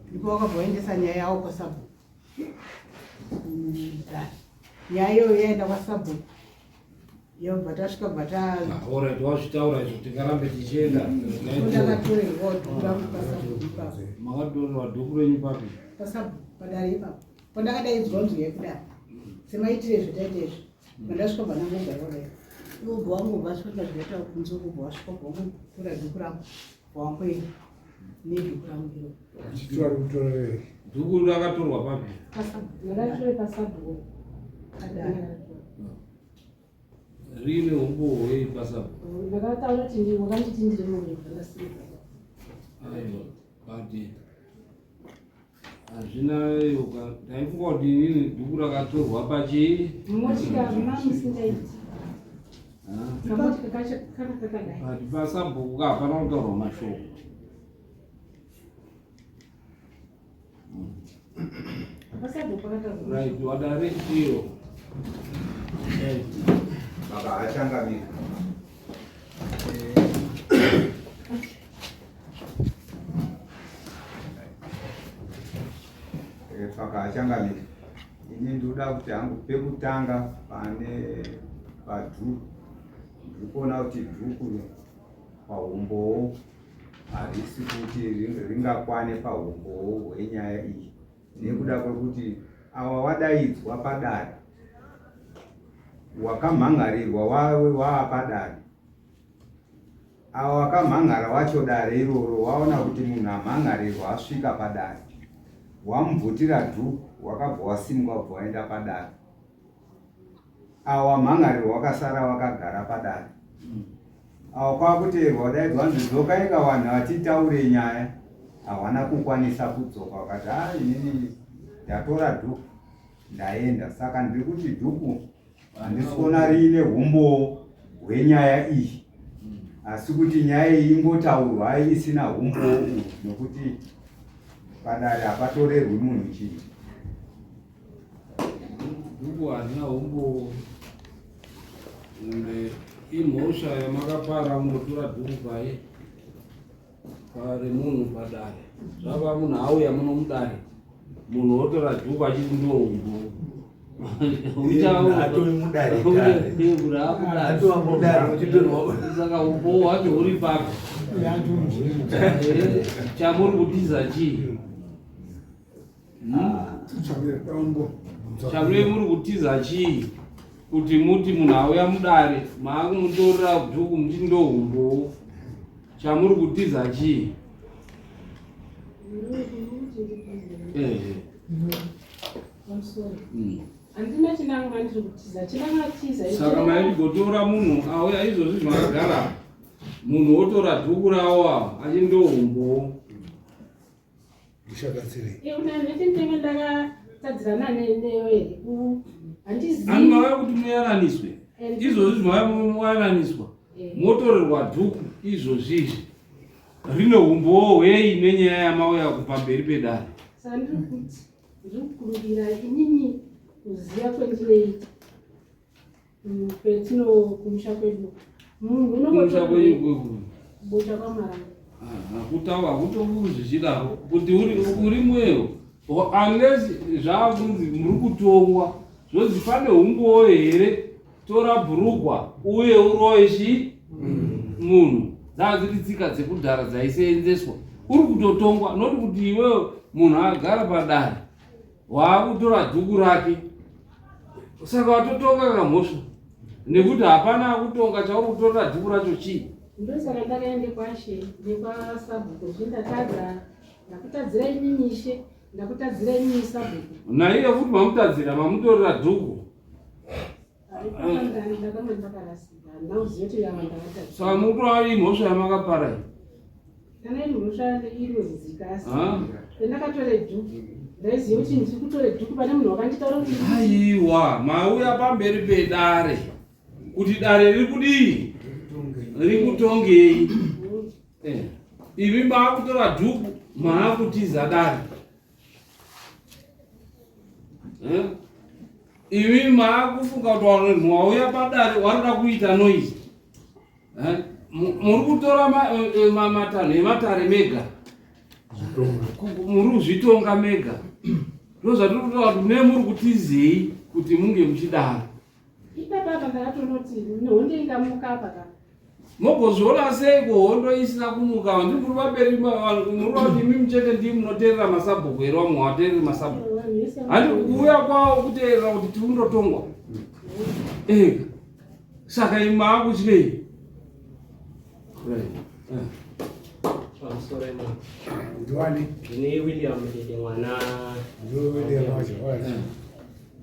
[SPEAKER 7] ndipo wakabva waendesa nyaya yawo kwasabhuku nyaya iyoyo yaenda kwasabhuku yobva tasvika bva
[SPEAKER 3] taorit wazvitaura izvo tingarambe tichienda
[SPEAKER 7] ndakatorerwa dhuku rangu pasabhuku ipapo
[SPEAKER 3] makatorerwa dhuku renyu papi
[SPEAKER 7] pasabhuku padare ipapo pandakadaidzwa kunzi yekudare semaitire zvetaita izvi Pandasvika bva ndangogara kudai. Iwo bva wangu vasvika zvikaita kunze uko bva wasvika bva wangotora dhuku rangu bva wangoenda nedhuku rangu iro.
[SPEAKER 4] Chitora kutora rei?
[SPEAKER 3] Dhuku rakatorwa papi?
[SPEAKER 2] Ndakatore pasabhuku.
[SPEAKER 3] Rine humbowo hwei pasabhuku?
[SPEAKER 2] Ndakataura kuti wakanditi ndiri muroyi ndakasimuka.
[SPEAKER 3] Aiwa, but hazvina yoka ndaifunga kuti inini dhuku rakatorwa pachii
[SPEAKER 2] motikari mamusingaiti kamotika kacho kanga kakadai
[SPEAKER 3] but pasabhuku ka hapana kutaurwa mashoko
[SPEAKER 2] pasabhuku pakataurwa
[SPEAKER 3] right wadare iyo
[SPEAKER 8] Baba achangamira. Saka achangamira. Ini ndinoda kuti hangu pekutanga pane padhuku. Ndiri kuona kuti dhuku pahumbowo harisi kuti ringakwane pahumbowo hwenyaya iyi nekuda kwekuti awa wadaidzwa padare wakamhangarirwa wawe waapadare Awa wakamhan'ara wacho dare iroro waona kuti munhu amhan'arirwa asvika padare wamubvutira dhuku wakabva wasimuka wabva waenda padare awa wamhan'arirwa wakasara wakagara padare awa kwakuteerwa wadaidzwa wanzi dzokai ka vanhu vatitaure nyaya hawana kukwanisa kudzoka wakati a inini ndatora dhuku ndaenda saka ndiri kuti dhuku Handisi kuona riine humbowo hwenyaya iyi asi kuti nyaya iyi ingotaurwa isina humbowo uhu nokuti padare hapatorerwi munhu chinhu.
[SPEAKER 3] Dhuku harina humbowo ende imhosva yamakapara kungotora dhuku paye remunhu padare zvava munhu auya muno mudare munhu wotora dhuku achiti ndiwo umbowo saka umbowo hwacho huri papi chamuri kutiza chii Chamune muri kutiza chii kuti muti munhu auya mudare maakumutorera dhuku muchiti ndohumbowo chamuri kutiza chii
[SPEAKER 2] ehe handina chinangwa ndiri kutiza chinangwa tiza
[SPEAKER 3] saka maindigotora munhu auya izvozvi zvakagara munhu wotora dhuku rawo awa achindohumbowo
[SPEAKER 4] Ndichabatsirei.
[SPEAKER 2] Eh, una ndinenge ndakatadzirana newe here? Handizivi.
[SPEAKER 3] Ani mauya kuti muyananiswe. Izvozvi mauya muyananiswa.
[SPEAKER 2] Eh.
[SPEAKER 3] Motorerwa dhuku izvozvi izvi. Rine umbowo hwei nenyaya yamauya kupamberi pedare.
[SPEAKER 2] Saka ndiri kuti ndiri kukumbira inini kuziva kwendinoita. Kwetino kumusha kwedu. Munhu
[SPEAKER 3] Kumusha kwenyu kweku.
[SPEAKER 2] Bocha kwamaranga.
[SPEAKER 3] Hakutawa hakutongi zvichidaro kuti uri uri mweyo unless zvaakunzi muri kutongwa zvonzi pane humbowo here tora bhurugwa uye uroye chi munhu dzaa dziri tsika dzekudhara dzaiseenzeswa uri kutotongwa not kuti iwewe munhu agara padare waakutora dhuku rake saka watotonga kamhosva nekuti hapana akutonga chauri kutorera dhuku racho chii
[SPEAKER 2] ndosaka ndakaende kwashe nekwasabhuku zvindatadza ndakutadzira inini ishe ndakutadzira inini sabhuku
[SPEAKER 3] naiye futi mamutadzira mamutorera dhuku saka mukutora imhosva yamakapara iyi
[SPEAKER 2] kana iri mhosva inonzika asi ndakatore dhuku Ndaiziva kuti ndiri kutore dhuku pane munhu wakanditaura kuti
[SPEAKER 3] Aiwa, mauya pamberi pedare kuti dare riri kudii? Riri kutongei? Eh, imi maakutora dhuku maakutiza dare. Eh, imi maakufunga kuti vanhu wauya padare waroda kuita noise. Eh, muri kutora eh, eh, matanho ematare mega, muri kuzvitonga mega. Ndozvatiri kutaura kuti mune muri kutizei kuti munge muchidaro.
[SPEAKER 2] Ipapa apa ndakatonoti hondo ingamuka apa ka.
[SPEAKER 3] Mogozviona sei kuhondo isina kumuka? Ndi muri vaberi, muri vati imi muchete ndii munoteerera masabhuku here? Vamwe havateereri masabhuku. Handi kuuya kwawo kuteerera kuti tiri kundotongwa ega. Saka imi maakutyei?
[SPEAKER 9] Pamusoro imwe.
[SPEAKER 1] Ndiwani?
[SPEAKER 9] Ndine William Dede mwana.
[SPEAKER 1] Ndiwe William wacho.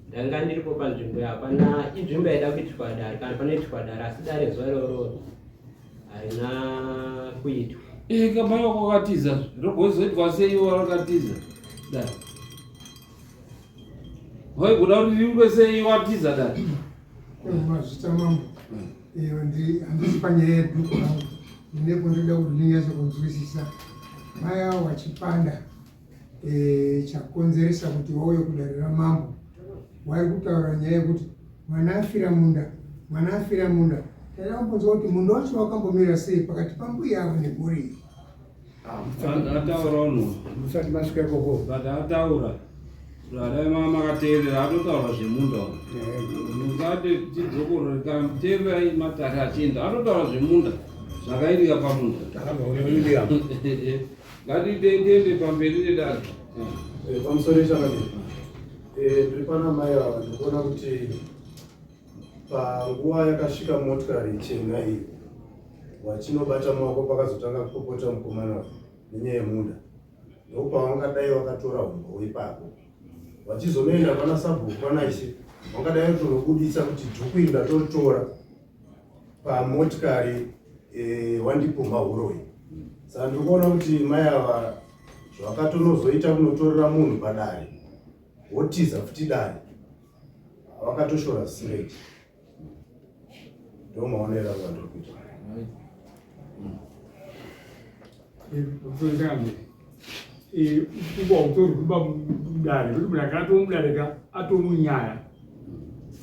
[SPEAKER 9] Ndanga ndiripo panzvimbo hapana inzvimbo yaida kuitwa dare kana panoitwa dare asi dare zuva iroro harina kuitwa.
[SPEAKER 3] Eh, kamai wako wakatiza rogozoitwa sei iwo wakatiza dare? Waigona kuti ringwe sei watiza dare?
[SPEAKER 4] Mazvita mambo. Iyo ndi handisi panyaya yedhuku hangu. Ndine kundoda kuti ndinyatso kunzwisisa. Mai avo vachipanda eh, chakonzeresa kuti wauye kudare ramambo. Wari kutaura nyaya yekuti mwana afira munda, mwana afira munda. Taida kumbonzwa kuti munda wacho wakambomira sei pakati pambuya avo nemhuri iyi.
[SPEAKER 3] Ataura unhu.
[SPEAKER 1] Musati masvika ikoko.
[SPEAKER 3] But ataura. Dai mama makateerera atotaura zvemunda uyu. Mungati tidzokorore kana teererai matare achienda atotaura zvemunda zvakaitika pamunda.
[SPEAKER 1] Takabva kune William.
[SPEAKER 3] Ngatitiende pamberi nedare.
[SPEAKER 5] Eh, pamusoro chakadii? Eh, ndiri pana mai ava ndikuona kuti panguva yakasvika motikari chena iyi wachinobata maoko pakazotanga kupopota mukomana uyu nenyaya yemunda ndopavangadai vakatora humbowo ipapo vachizonoenda pana sabhuku pana ishe vangadai vatonobudisa kuti dhuku iri ndatoritora pamotikari e, wandipumha huroyi. Saka ndiri kuona kuti mai ava zvavakatonozoita kunotorera munhu padare wotiza futi dare vakatoshora zvisingaiti. Ndo maonero angu andiri kuita.
[SPEAKER 4] Utorikuba mudare kuti munhu akanga atomudare ka atomunyaya,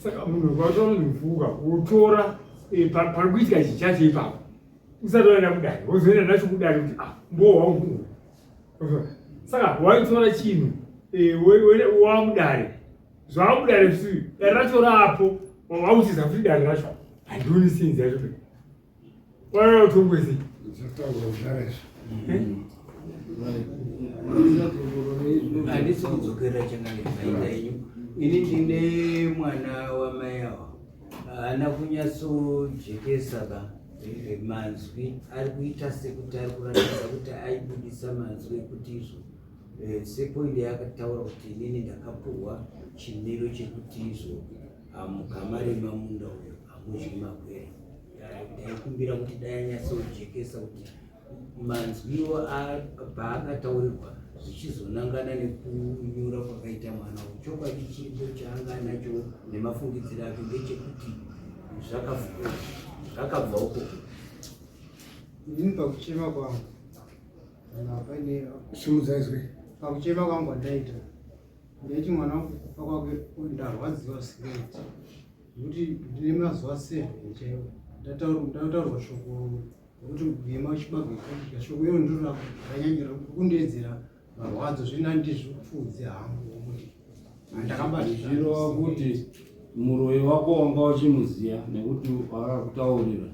[SPEAKER 4] saka munhu vatonondifuka wotora pari kuitika ichi chacho ipapo usati waenda kudare, wozoenda nacho kudare kuti ah, mbo wangu. Saka waitora chinhu wamudare, zvamudare futi dare racho rapo wautiza futi dare racho handioni senzi yacho wautongwezi.
[SPEAKER 1] Zvataurwa kudhara izvi.
[SPEAKER 10] Handisi kudzokera changaita yenyu. Ini ndine mwana wamai ava haana kunyatsojekesa ba manzwi ari kuita sekuti ari kuratidza kuti aibudisa manzwi ekuti izvo sepoindi yaakataura kuti inini ndakapuhwa chimiro chekuti izvo hamukamarima munda uyo hamudyi magwere. Ndaikumbira kuti dai anyatsojekesa kuti manzwiwo paakataurirwa zvichizonangana nekunyura kwakaita mwana uyu. Chokwadi chido chaanga anacho nemafungidziro ake ndechekuti zvakabva uko.
[SPEAKER 5] Inini pakuchema kwangu kana paine
[SPEAKER 1] Simudza izwi.
[SPEAKER 5] Pakuchema kwangu kwandaita ndaiti mwana wangu kufa kwake ndarwadziwa zvisingaiti nekuti ndine mazuva 7 chaiwo ndataurwa shoko rekuti gema chibage kudya. Shoko iro ndiro ranyanyira kundiedzera marwadzo zvina ndizvipfuudze hangu kuti ndakabatikana.
[SPEAKER 3] Zvirova kuti muroyi wako wanga uchimuziya nekuti akakutaurira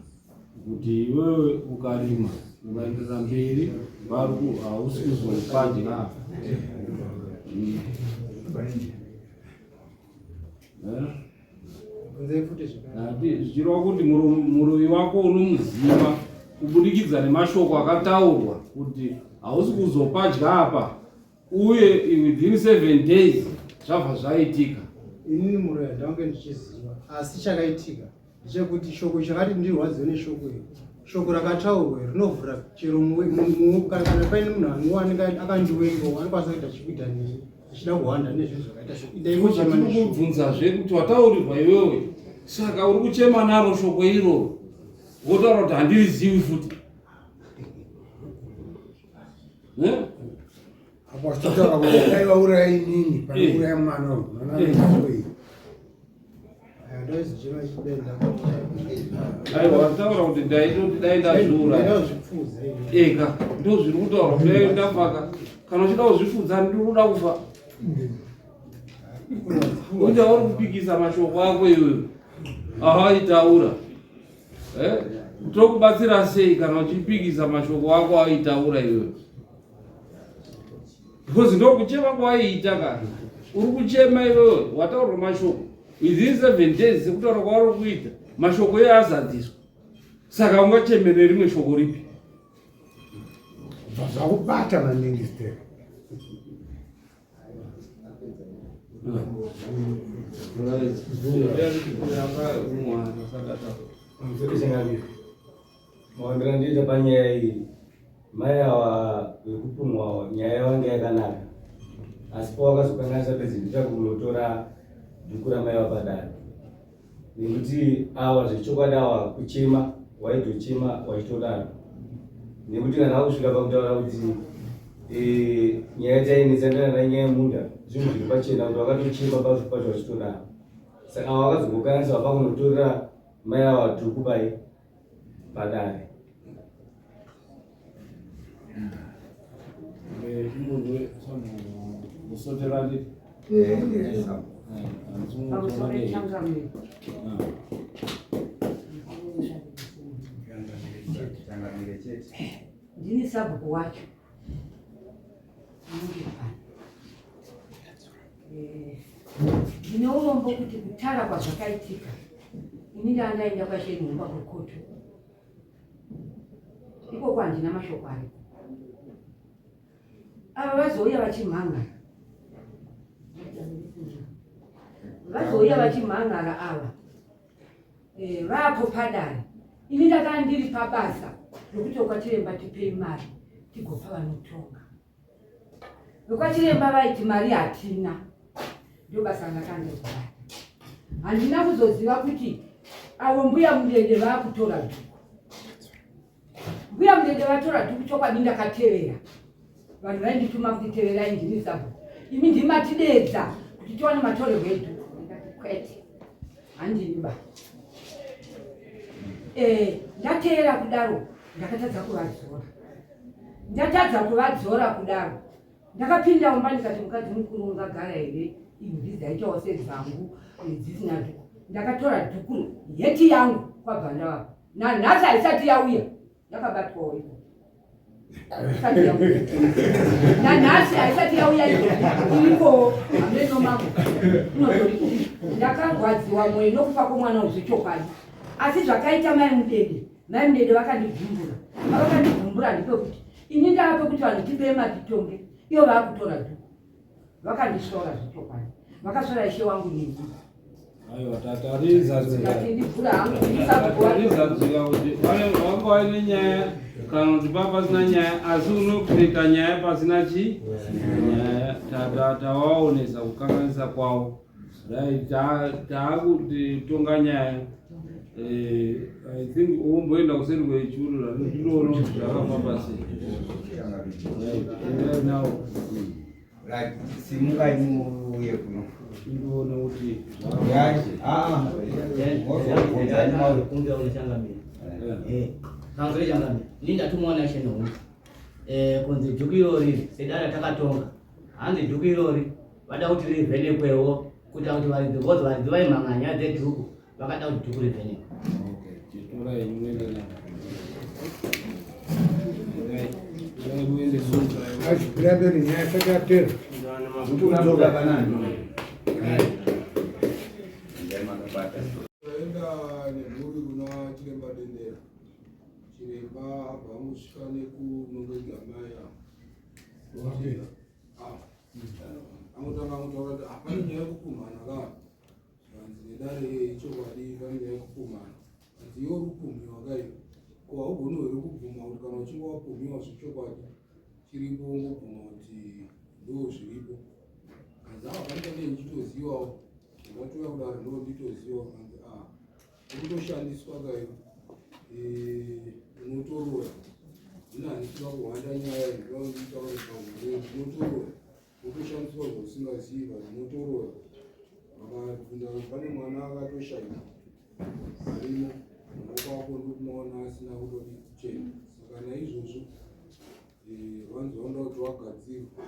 [SPEAKER 3] kuti iwewe ukarima ukaenderera mberi hausi kuzopadya. Zvichireva kuti muroyi wako unomuziva kubudikidza nemashoko akataurwa kuti hausi kuzopadya apa, uye within 7 days zvabva zvaitika.
[SPEAKER 5] Inini muroyi handange ndichiziva, asi chakaitika ndechekuti shoko chakati ndirwadziwe neshoko iri, shoko rakataurwa rinovhura chero kana paine munhu anenge akandiwengawo anokwanisa kuita chikuita neni. Achida kuhwanda nezvinhu zvakaita seindaingochema
[SPEAKER 3] Kubvunzazve kuti wataurirwa iwewe, saka uri kuchema naro shoko iroro, wotaura kuti handirizivi futi.
[SPEAKER 1] Apo achitaura kuti dai vauraya inini pane kuuraya mwana uyu, mwana anoitoi?
[SPEAKER 3] Aiwa, wataura kuti ndaitoti dai ndazviuraya ega, ndo zviri kutaura kuti dai ndafaka. Kana uchida kuzvifudza, ndiri kuda kufa. Uita uri kupikisa mashoko ako iwewe awaitaura. Tokubatsira sei kana uchipikisa mashoko ako awaitaura iwewe? Because ndokuchema kwawaiita kana uri kuchema iwewe wataurwa mashoko within 7 days sekutaura kwauri kuita mashoko iye azadziswa, saka ungachemere rimwe shoko ripi?
[SPEAKER 1] Bva zvakubata maningi step.
[SPEAKER 11] Mawandira ndiita panyaya iyi, mai ava vekupumwa nyaya yavo yanga yakanaka, asi pawakazokanganisa pedzi ndita kunotora dhuku ramai vapadare, nekuti awa zvechokwadi awa kuchema waitochema wachitodaro, nekuti kana vakusvika pakutaura kuti nyaya tainetsangana nanyaya yemunda, zvinhu zviri pachena kuti vakatochema pacho pacho vachitodaro. Saka ava vakazogokanganisa vapakunotorera mai ava dhuku pai padare.
[SPEAKER 7] Ndini sabhuku wacho. Ndine urombo kuti kutara kwazvakaitika, ini ndandaenda kwachenhumba kukoto ikoko, handina mashoko ariko. Ava vazouya vachimhangara, vazouya vachimhangara ava vapo padare. Ini ndakanga ndiri pabasa rokuti kwachiremba tipei mari tigopa vanotonga. Vekwachiremba vaiti mari hatina, ndo basa randakanga. Handina kuzoziva kuti avo mbuya Mudende vakutora dhuku. Mbuya Mudende vatora dhuku, chokwadi ndakatevera. Vanhu vaindituma kuti teverai, ndini sabhuku, imi ndimatidedza kuti tiwane matorerwo edhuku. Ndikati kwete, handini ba. Ndateera kudaro, ndakatadza kuvadzora. Ndatadza kuvadzora kudaro, ndakapinda mumba ndikati, mukadzi mukuru, ungagara here imvi dzaitawo sedzangu dzisina dhuku? Ndakatora dhuku heti yangu kwabva ndavapa. Nanhasi haisati yauya, yakabatwawo iko. Nanhasi haisati yauya, irikowo hameno mako inotori. Ndakagwadziwa mwoyo nokufa kwomwana wezvechokwadi, asi zvakaita mai Mudede, mai Mudede vakandigumbura. Pavakandigumbura ndepekuti ini ndava pekuti vanhu tipei matitonge, ivo vaakutora dhuku. Vakandisvora zvechokwadi, vakasvora ishe wangu nini.
[SPEAKER 3] Aiwa, tatarizadzika kuti vanga vaine nyaya kana kuti paa pasina nyaya, asi unokuita nyaya pasina chi nyaya. Tavaonesa kukanganisa kwavo. Right, taakutonga nyaya. I think umboenda kuseri kwechuru, ndinoona kuti zvakafamba sei. Right, endai nawo.
[SPEAKER 8] Right, simukai muuye kuno.
[SPEAKER 3] Ndinoona kuti
[SPEAKER 9] Kanzure changamire, ini ndatumwa naShe Nehunga kunzi dhuku irori sedare takatonga, hanzi dhuku irori vada kuti rivhenekwewo kuita kuti varidzi, because varidzi vaimhanganya dzedhuku, vakada kuti dhuku rivhenekwe.
[SPEAKER 3] Okay, chitora yenyu muende nayo. Endai muende.
[SPEAKER 1] Achipira mberi nyaya isati yapera.
[SPEAKER 8] Kudzoka panani.
[SPEAKER 12] Taenda nemhuri kuna chiremba Dendera. Chiremba abva angosvika nekunongedza mai ava. Ah, angotanga angotaura kuti hapana nyaya yekupumhana ka. Zvanzi nedare, ichokwadi, pane nyaya yekupumhana. Hanzi iwe uri kupumhiwa kai, ko haugoni here kubvuma kuti kana uchinge wapumhiwa zvechokwadi chiripo, wongobvuma kuti ndo zviripo? Hanzi ava pane pandee ndichitozivawo ndakatouya kudaro ndo nditozivawo hanzi a ah, ukutoshandiswa kayo eh, unotoroya zvino handisika kuhwanda nyaya ndinoitaure pahure unotoroya Ukutoshandiswa zvausingazivi but unotoroya. Vakabvunza kuti pane mwana akatoshaika arimo maoko ako ndokumaona asina kutodi kuchena. Saka naizvozvo eh, vanzi vanoda kuti wagadzirwa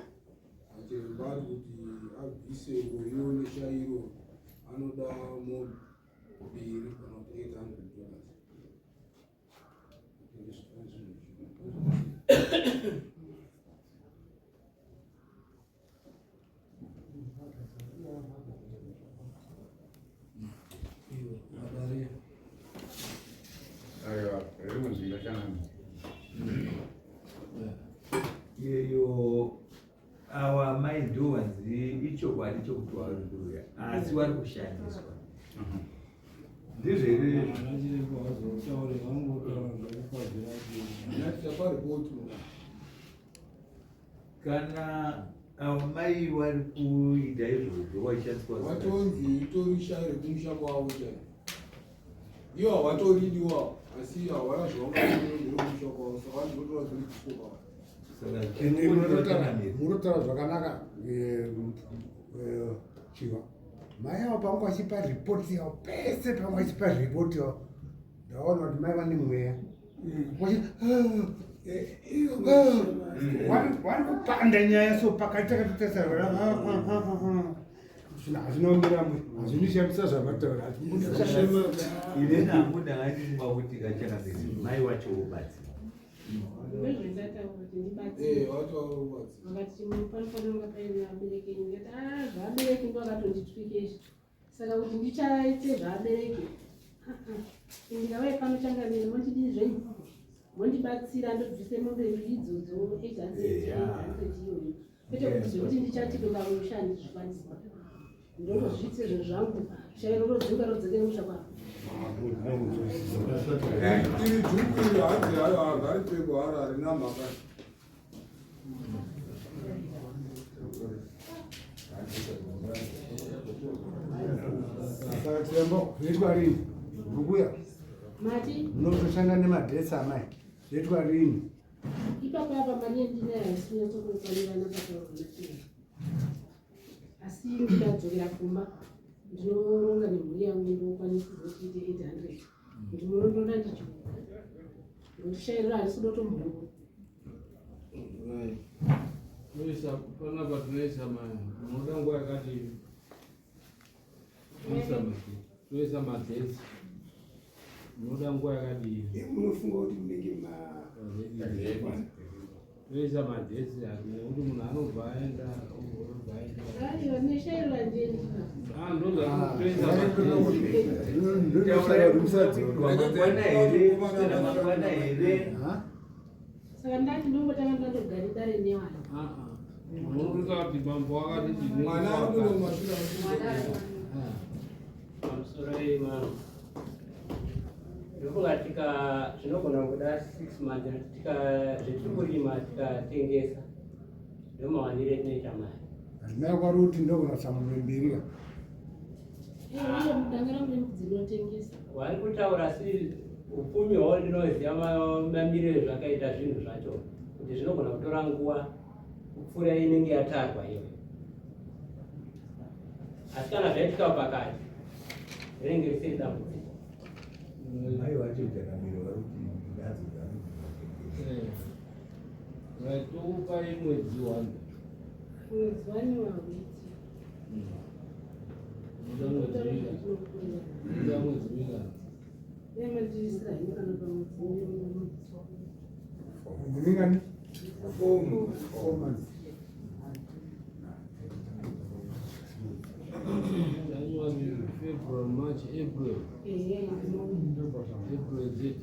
[SPEAKER 12] achiremba ari kuti abvise uroyiwo neshairo anoda mombe mbiri kana kuti 800 dollars.
[SPEAKER 8] Aiwa, riri kunzwika changamire.
[SPEAKER 10] Iyeyo awa mai ndo vanzi ichokwadi chokuti wari kuuya asi wari kushandiswa ndizvo here kana avo mai wari kuita izvozvo waishandiswa
[SPEAKER 12] watonzi itori shayi rekumusha kwavo chai ivo havatoridi wavo asi havana zvavangakumusha kwavo saka vanzi votora zviridziso kwavo
[SPEAKER 1] munotaura zvakanaka eh, eh, chiva mai avo panga vachipa ripoti yavo pese panga vachipa ripoti yavo ndaona kuti mai vane mweya vari kupanda nyaya so pakati takatotarisa hazvina kumira mwe hazvinishamisa zvavataura
[SPEAKER 10] ini nangu ndanga kuti kachangamiri mai wacho wobatsira
[SPEAKER 12] Eh,
[SPEAKER 2] vakati panofanira kunga paine vabereki enyu ndikati a ah, zvabereki ndo akatonditwika izvi saka kuti ndichaite zvabereki ndikauya pano changamire mondidii zvenyu mondibatsira ndobvise mombe idzodzo 800 iyoyo kwete kuti zvekuti ndichati kuenda kumusha handizvikwanisi ndongozviitse zvinhu zvangu shairo rodzinga rodzokera musha kwavo
[SPEAKER 12] iri dhuku iri hanzi hayo hagaripeko haro harina mhaka
[SPEAKER 1] Saka chiremba zvoitwa rini? Mukuya.
[SPEAKER 2] Mati.
[SPEAKER 1] Munotoshanda nemadhesi amai. Zvoitwa rini?
[SPEAKER 2] Ipapo apa mari yandinayo haisi kunyatsokukwanirana pataurwa nachiremba. Asi ndikadzokera kumba ndinoronga nemhuri yangu ndokwanisa kuti iite 800. Ndinoronda ndichiuka. Ngotishairira harisi kuda kutomboona.
[SPEAKER 3] Toisa panapa tinoisa munoda nguva yakati toisa madhesi munoda nguva yakadii
[SPEAKER 1] munofunga kuti munenge ma
[SPEAKER 3] toisa madhesi nekuti munhu anobva aenda obva aenda
[SPEAKER 2] aiwa neshairira ndeni
[SPEAKER 10] mangwana here mangwana here
[SPEAKER 2] Saka ndati ndongotanga ndandogari dare newana.
[SPEAKER 3] Unokuti bambo wakati
[SPEAKER 12] mwana ari kuno mashure
[SPEAKER 9] pamusoro imam ndofunga tika zvinogona kuda six months tika zvetiri kurima tikatengesa ndomawanire tinoita mari
[SPEAKER 1] Mai kwari kuti ndogona kusamurwe mbiri ka.
[SPEAKER 9] Wari kutaura si upfumi hwao ndinoziva mamiriro ezvakaita zvinhu zvacho kuti zvinogona kutora nguva kupfuura inenge yatarwa iyoyo asi kana zvaitika pakati rinenge risiri dambudziko
[SPEAKER 10] mai vacho changamire vari kuti ndadzo
[SPEAKER 3] eh. Right, tokupai mwedzi wani.
[SPEAKER 2] Mwedzi wani wawiti.
[SPEAKER 3] Muda mwedzi mingani? Muda mwedzi mingani?
[SPEAKER 1] Mwedzi mingani? 4 months.
[SPEAKER 3] January, February, March, April. April is it?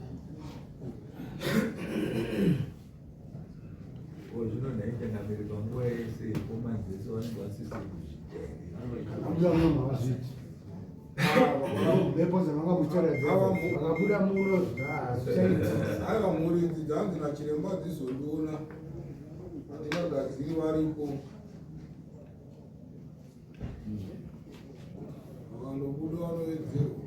[SPEAKER 10] Zvino ndaichangamire panguva yese yefomanzi yese vanenge vasisiri kuzviita here?
[SPEAKER 1] Vakabuda muno mavazviti. Mhepo dzavanga muchitaura vakabuda muno hazvichaiti.
[SPEAKER 12] Aiwa mhuri idzi dzanzi nachiremba dzizondiona handingagadziri varipo. Vakandobuda vanowedzerwa.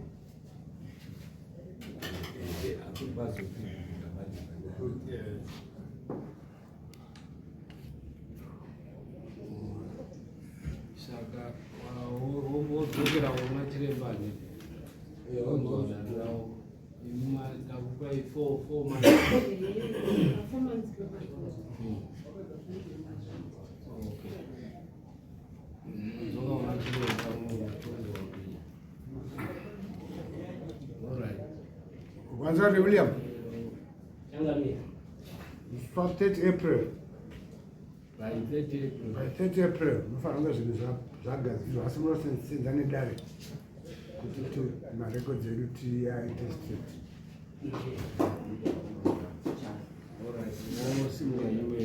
[SPEAKER 3] Saka wodzokera kuna chiremba handiti? Wonzwa ndakupai 4 months.
[SPEAKER 2] 4 months.
[SPEAKER 3] Okay. Dzoka kuna chiremba mutongo. Alright.
[SPEAKER 1] Kwanza William.
[SPEAKER 9] Changamire.
[SPEAKER 1] Musi 30 April.
[SPEAKER 3] By 30 April.
[SPEAKER 1] By 30 April munofanira kunge zvinhu zvagadzirwa, asi munosenza nedare kuti marekodzi edu tiaite straight.
[SPEAKER 3] Alright. Wosimuka nyumba.